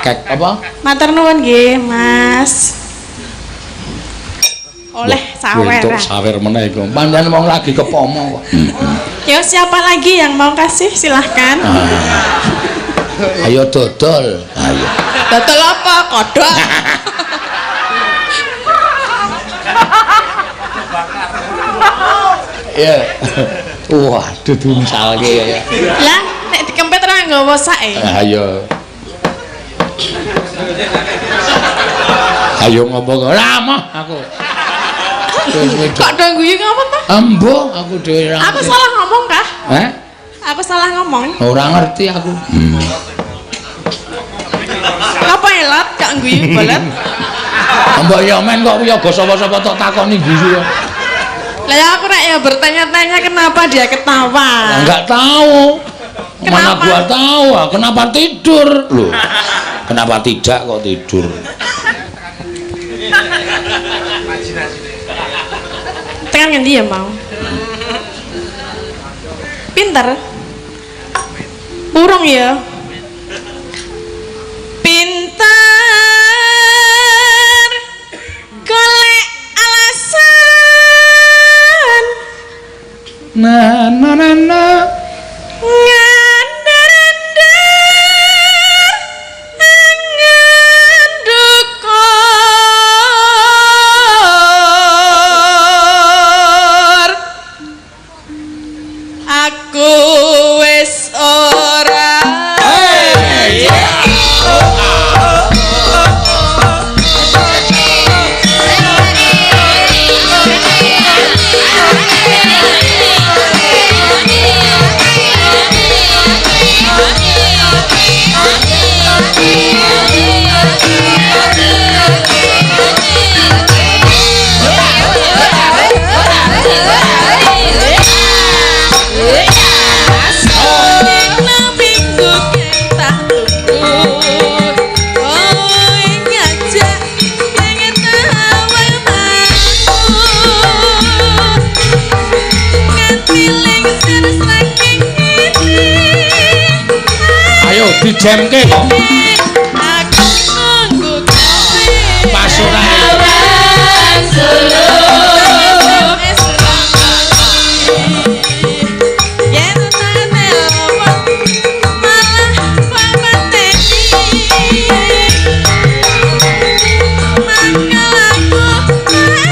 Kek apa?
Matur nuwun nggih, Mas. Oleh sawer.
Entuk sawer meneh iku. Pancen wong lagi kepomo kok.
Ya siapa lagi yang mau kasih silahkan.
Ayo dodol. Ayo.
Dodol apa? Kodhok.
Ya. Waduh diuncalke ya.
Lah nek dikempet ora nggawa sake.
Ayo. Ayo ngomong ora moh aku.
Kok do guyu ngapa ta?
Embuh aku dhewe ora.
Aku salah ngomong kah?
Heh?
Aku salah ngomong.
Ora ngerti aku.
Apa elat gak guyu bolet?
Mbok ya men kok yoga sapa-sapa tok takoni guyu.
Lah ya aku nek ya bertanya-tanya kenapa dia ketawa.
Enggak tahu. Mana
Kenapa?
gua tahu, ah, kenapa tidur? Loh. Kenapa tidak kok tidur?
Tekan ngendi ya mau? Pinter. Burung ya. Pinter golek alasan.
Na na na na.
Ngandar-andar angen dukur. Aku wis ora. Minggu tak tunggu, kowe ngajak pengen tawar mau, nganti lengser saking ngene.
Ayo dijemke kok.
Aku nunggu kowe.
Pas ora.
Yen tak telepon malah pateni. Mangkel aku akan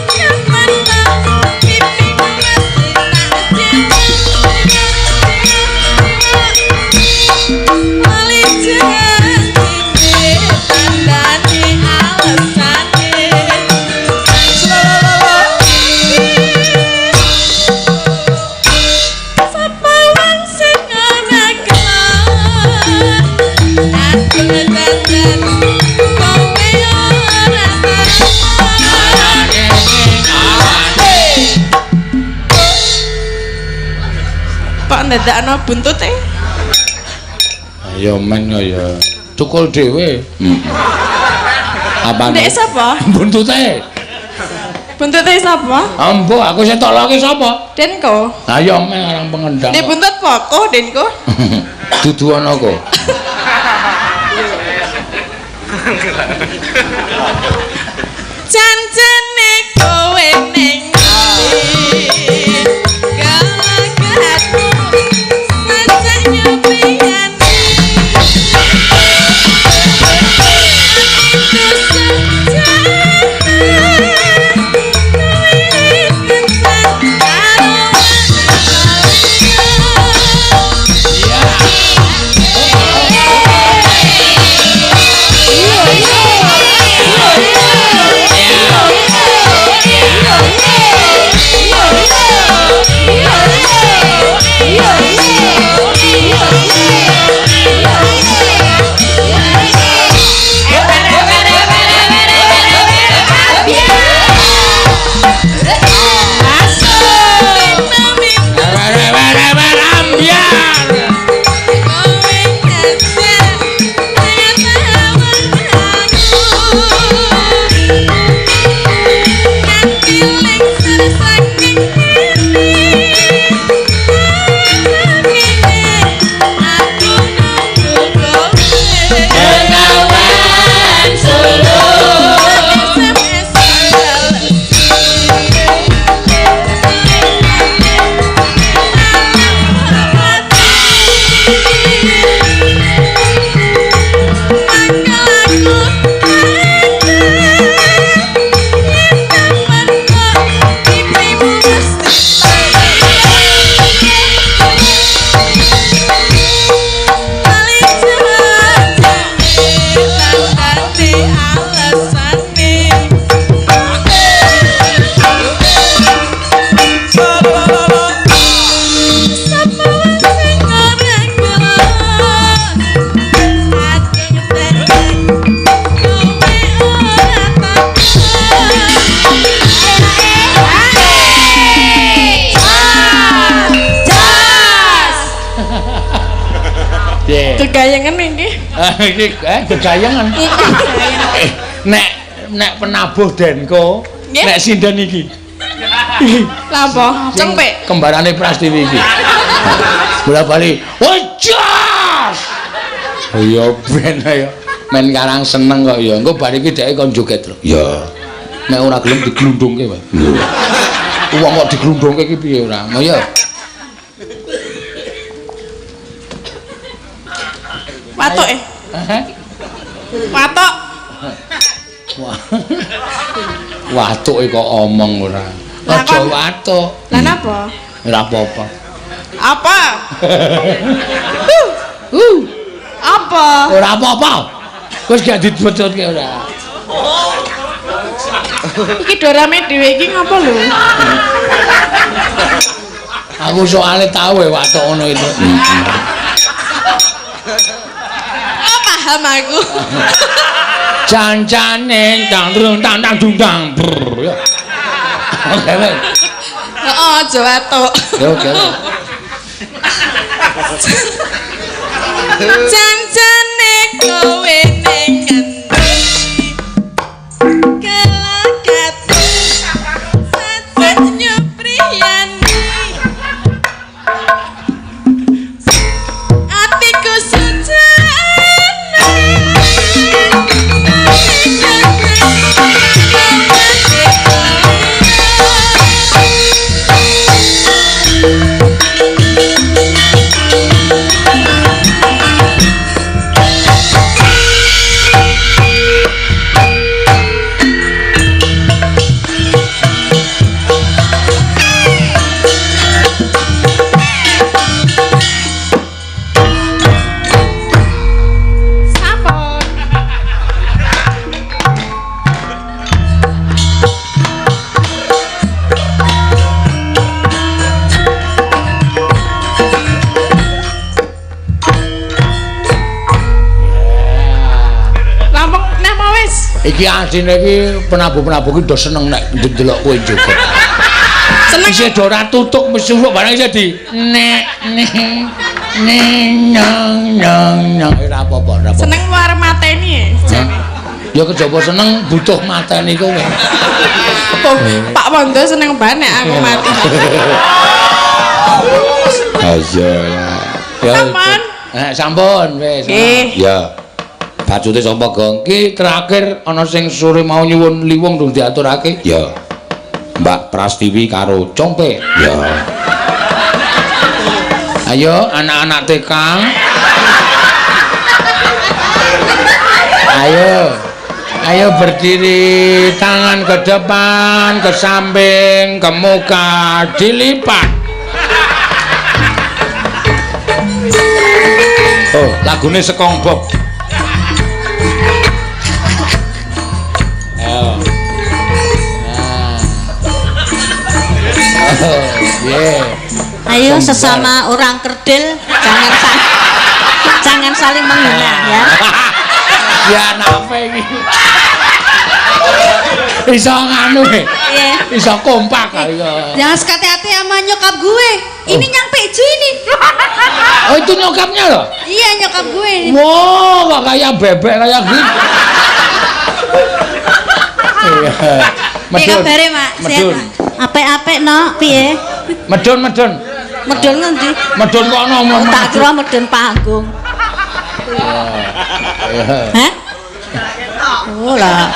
kapan toh pipimu mesti tak Wali janjine tandane alesane. Sapa wong sing ora kelon? Aku ngedandan kowe ora Kok ndadakno buntute?
Ayo men ya. Cukul dhewe. Heeh. Apane?
Ndek sapa?
Buntute.
Buntute sapa?
Ambo aku sing toloke sapa?
Denko.
Ayo men orang pengendang.
Ndek buntut poko Denko.
Dudu ana kok.
Janjane kowe ning ndi? Gelagatmu sajak nyepiyane. Atiku sejati, kowe kencan karo liya. Gegayengan iki.
Iki gegayengan. Nek nek penabuh Denko, nek sinden iki.
Lha apa? Cengpek.
Kembarane Prastiwi iki. Bola bali. Wes. Ya ben ayo. Men karang seneng kok ya. Engko bar iki dheke kon joget lho. Ya. Nek ora gelem diglundungke wae. Wong kok diglundungke iki piye ora? Oh ya.
Watuk e. Watuk.
Watuke kok omong ora. Aja watuk.
Lah napa?
Ora apa-apa.
Apa? Apa?
Ora apa-apa. Wis gak dibetutke ora.
Iki dorame dhewe iki ngapa lho?
Aku soalnya tahu ya watuk ngono itu.
Oh, paham aku.
Cancane tang trung tang tang dung tang. Ya. Oke, wes.
Heeh, aja watuk.
Ya oke.
Cancane kowe ning ngendi? Kelakatu sat nyupriyani. Atiku sejane.
Iki asline iki penabuh-penabuh iki do seneng nek ndelok kowe joget.
Seneng
isih do ora tutuk mesti barang isih di nek nek neng neng neng ora apa-apa, ora apa-apa.
Seneng arep mateni e jane.
Ya kejaba seneng butuh mateni kowe.
Oh, Pak Wondo seneng banget nek aku mati.
Ayo ya.
Sampun.
Sampun wis. Ya. Bacute sapa, Gong? Ki terakhir ana sing sore mau nyuwun liwung durung diaturake. Ya. Mbak Prastiwi karo Compe. Ya. Ayo anak-anak TK. Ayo. Ayo berdiri, tangan ke depan, ke samping, ke muka, dilipat. Oh, lagune Sekong Bob. Ayo. Nah. Oh, yeah.
Ayo sesama orang kerdil jangan saling menghina ya.
Ya napa iki? Iso nganu e. Iso kompak ayo.
Jangan sekati-hati sama nyokap gue. Ini nyang Peju ini.
Oh, itu nyokapnya loh?
Iya, nyokap gue.
Wow, kok kayak bebek kayak gitu. Iya.
Piye kabare, Mak?
Medun.
Apik-apik no, piye?
Medun, medun.
Medun ngendi?
Medun kono.
Tak kira medun panggung.
Iya.
Hah? Oh lah.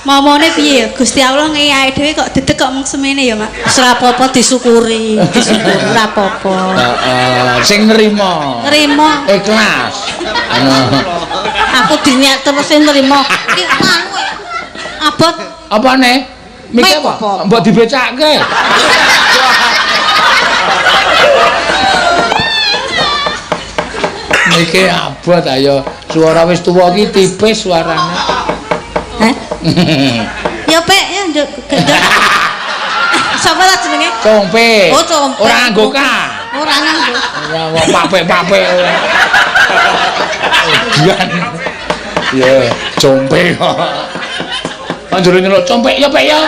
Momone piye ya? Gusti Allah ngei awake dhewe kok dedeg kok mung semene ya, Mak. Wis ora apa-apa disyukuri, disyukuri ora apa-apa.
Heeh, sing nrimo.
Nrimo.
Ikhlas.
Aku dinyak terus sing nrimo. Iki anu abot.
Apane? Mike apa? Mbok dibecake. Mike abot ayo. Suara wis tuwa iki tipis suarane.
Hah? Ya Pek, ya nduk. Sapa ta jenenge?
Compe.
Oh, Compe.
Ora nganggo K.
Ora nganggo.
Ora wong papek-papek ora. Ujian. Ya, Compe kok. Panjure nyeluk Compe ya Pek ya.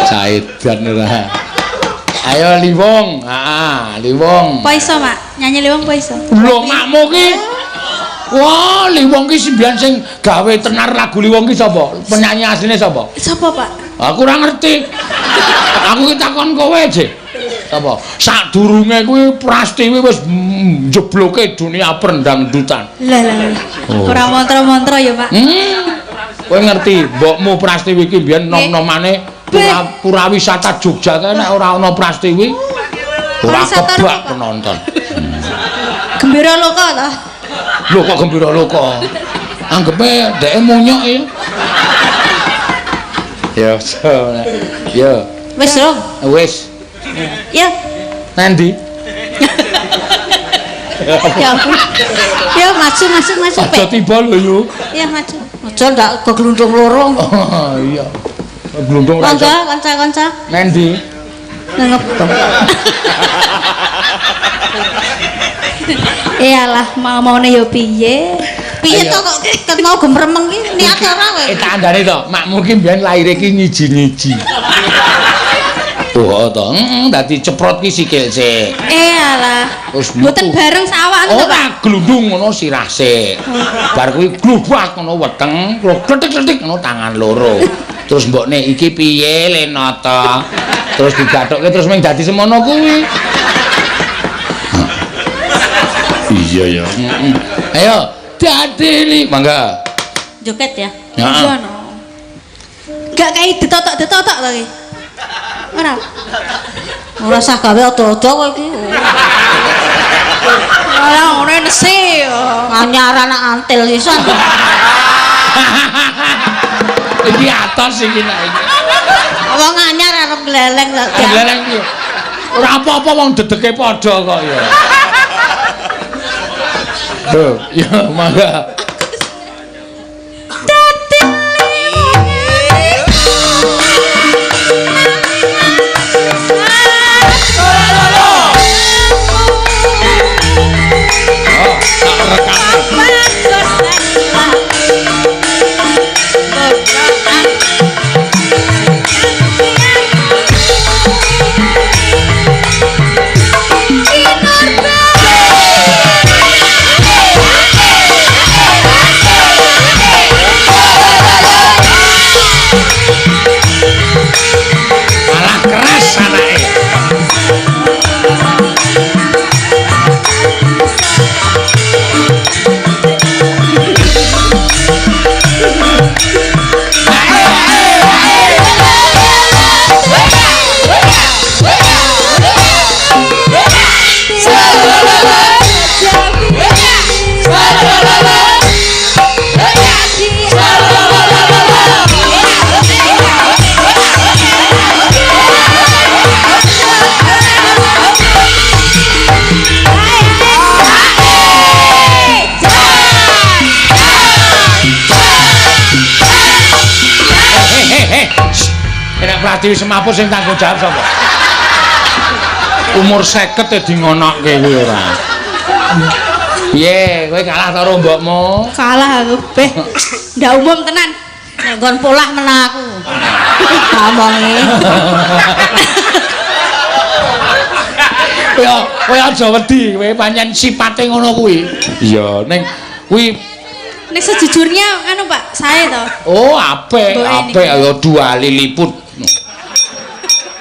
Caidan ora. Ayo Liwong. Heeh, Liwong.
Apa iso, Mak? Nyanyi Liwong apa iso?
Lho, makmu ki. Wah, Liwong ki sembilan sing gawe tenar lagu Liwong ki sapa? Penyanyi asline sapa?
Sapa, Pak?
Aku ora ngerti. Aku ki takon kowe, Jek. Sapa? Sadurunge kuwi Prastiwi wis njebloke dunia pendangdutan.
Lah lah.
Oh.
Ora mantra-mantra ya, Pak.
Kowe ngerti, mbokmu Prastiwi ki mbiyen nom-nomane pura wisata Jogja kae nek ora ana Prastiwi ora kebak penonton.
Gembira loka ta?
Lho kok gembira loka? Anggepe dheke munyuk ya. Ya, ya.
Wis lho.
Wis.
Ya.
Nandi?
Ya ampun. Ya maju maju maju.
Aja tiba lho yu.
Ya maju.
Aja ndak keglundung loro.
Oh iya. Glundung ora iso.
Monggo kanca-kanca.
Nandi?
Nang Iyalah, mau-maune ya piye?
Piye to kok ket mau gemremeng ki niat ora kowe?
Tak andane to, makmu ki mbiyen laire ki nyiji-nyiji. Oh to, heeh, dadi ceprot ki sikil sik.
Iyalah.
Terus
mboten bareng sawak to, Pak.
Ora glundung ngono sirah sik. Bar kuwi glubak ngono weteng, kletik-kletik ngono tangan loro. Terus mbokne iki piye Lenata? Terus digathukke terus mung dadi semono kuwi. Iya ya. Heeh. Ayo, dadi mangga.
Joget ya.
Heeh.
Iya no. Gak kayak ditotok-ditotok to iki. Ora.
Ora usah gawe ado-ado kowe iki.
Ora ngono nesi.
Anyar anak antil iso.
Iki atos iki nek iki.
Wong anyar arep gleleng kok.
Gleleng iki. Ora apa-apa wong dedeke padha kok ya. Tuh, ya mangga. Oh, tak rekam. Malah keras anake. Nek Pratiwi Semaput sing tanggung jawab sapa? Umur 50 di ngonokke kuwi ora. Piye, kowe kalah karo mbokmu?
Kalah aku, beh. Ndak umum tenan.
Nek nggon polah menang aku. Tak omongi.
Kowe aja wedi, kowe pancen sipate ngono kuwi. Iya, ning kuwi
nek sejujurnya anu Pak, sae to.
Oh, apik, apik ya dua liliput.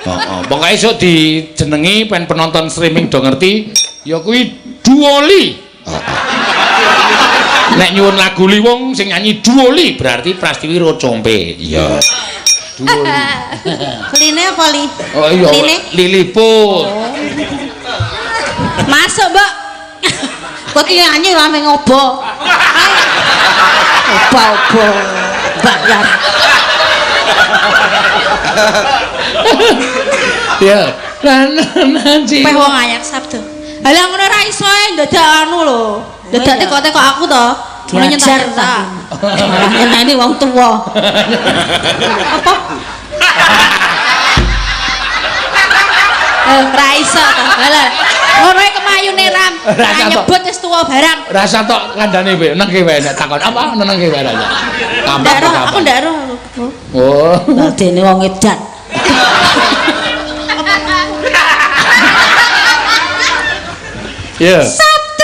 Heeh, pokoke esuk dijenengi pen penonton streaming do ngerti ya kuwi Duoli. Heeh. Nek nyuwun lagu Liwong sing nyanyi Duoli berarti Prastiwi Rocompe. Iya. Duoli.
Line apa li?
Oh iya, Liliput.
Oh.
Masuk, Mbok.
Kowe ki nyanyi rame ngobo. Oba-oba. Bayar.
Ya, lan nanti.
Peh wong ayak sabdo. Halah ngono ora iso e ndadak anu lho. Ndadak teko-teko aku to. Ngono nyentak.
Malah nyeneni wong tuwa.
Apa? Ora iso to. Halah. Ngono e kemayune ram. Ora nyebut wis tuwa barang.
Rasa tok kandhane wae nengke wae nek takon apa nenengke wae rasa.
Ndak roh, aku ndak roh.
Oh.
Dadene wong edan.
Iya.
Sabtu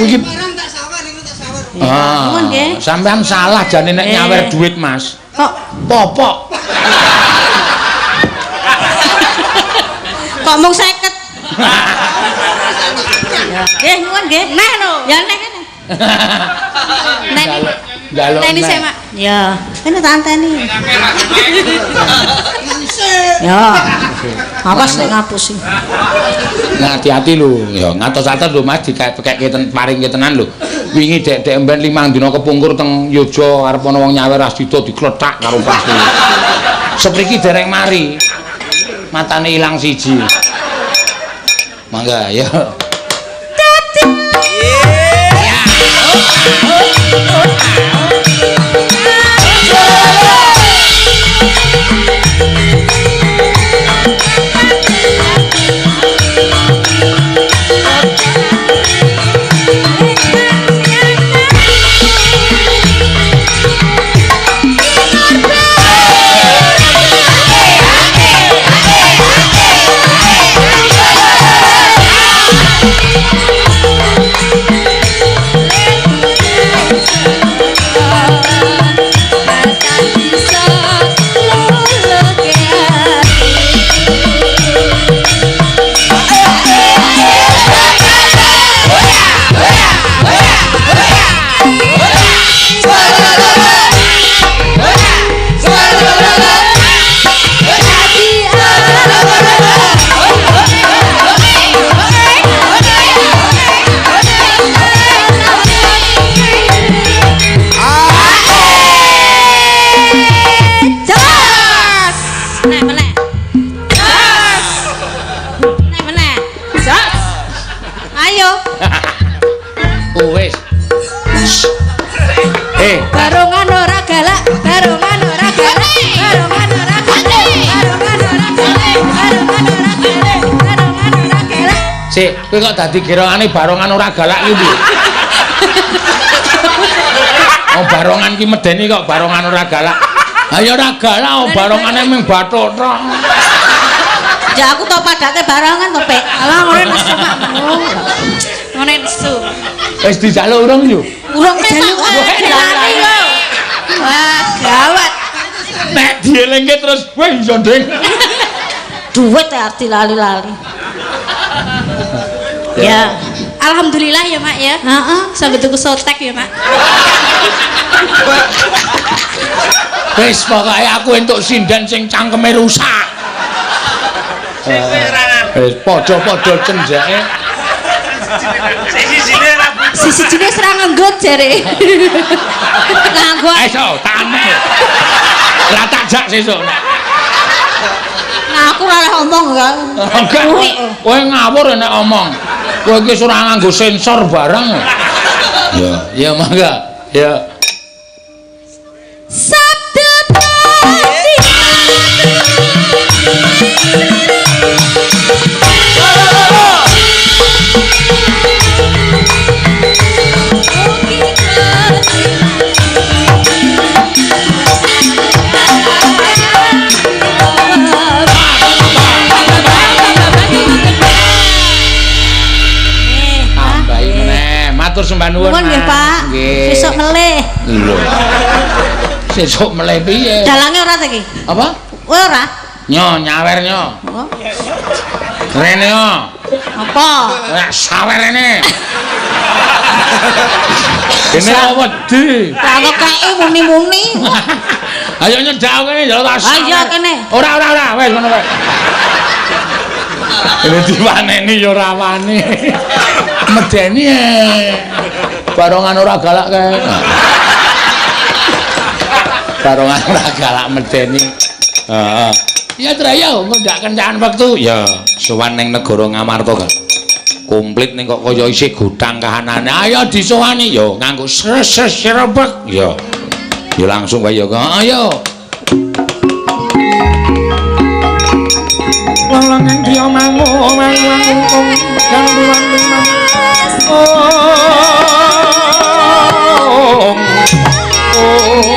Iki ah, sampean salah jane nek nyawer duit, Mas.
Kok
popok.
Kok mung 50. Nggih, nuwun nggih. Neh lho. Ya neh kene. Neh.
Njaluk.
Teni sik, Mak. Ya, kene tak anteni. Ya. Awas nek ngapusi.
Nah, hati-hati lho. Ya, ngatos-atos lho Mas dikek-kekke paringke tenan lho. Wingi dek-dek mben 5 dina kepungkur teng Yogya arep ana wong nyawer asdida diklethak karo pasti. Sepriki dereng mari. Matane ilang siji. Mangga ya.
Barongan ora galak, barongan ora galak, barongan ora galak, barongan ora galak, barongan ora galak, barongan ora galak.
Sik, kowe kok dadi gerongane barongan ora galak iki piye? Oh, barongan ki medeni kok barongan ora galak. Ha ya ora galak, oh barongane mung bathuk tok.
Ya aku tau padake barongan to, Pek.
Alah ngene nesu, Pak. Ngene nesu.
Wis dijaluk urung yo?
Urung jaluk.
Wah, gawat.
Nek dielingke terus kowe iso nding.
Duit arti lali-lali.
Ya. Alhamdulillah ya, Mak ya.
Heeh.
Sampai tuku sotek ya, Mak.
Wis pokoke aku entuk sinden sing cangkeme rusak. Wis padha-padha cenjake.
Sisi-sijine wis ora nganggo jare.
Nganggo.
Ayo tane. Lah tak jak sesuk.
Nah aku ora oleh omong kok.
Enggak. Kowe ngawur nek omong. Kowe iki wis ora nganggo sensor barang. Ya, ya mangga. Ya.
Sabda pati.
Tambahi meneh. Matur sembah nuwun.
Nuwun nggih, Pak. Sesuk melih.
Lho. Sesuk melih piye?
Dalange ora ta iki?
Apa?
Kowe ora?
Nyo nyawer nyo.
Oh.
Rene yo.
Apa?
Nek sawer rene. Dene wedi.
Lah kok kei muni-muni.
Ayo nyedak kene ya tak.
Ayo kene.
Ora ora ora wis ngono wae. Ini diwaneni ya ora wani. Medeni e. Barongan ora galak kae. Barongan ora galak medeni. Heeh. Ya Traya, ndak kencan wektu. Ya, sowan ning negara Ngamarta kan. Komplit ning kok kaya isih gotang kahanane. Ayo disowani ya nganggo sres-sres srebek. Ya. Ya langsung wae ya. Ayo. Langen dia mangu mangu kung ganduan mang ong ong.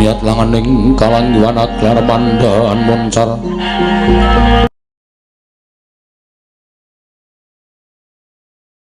Miat langaning kalangguan aglar mandhan moncar.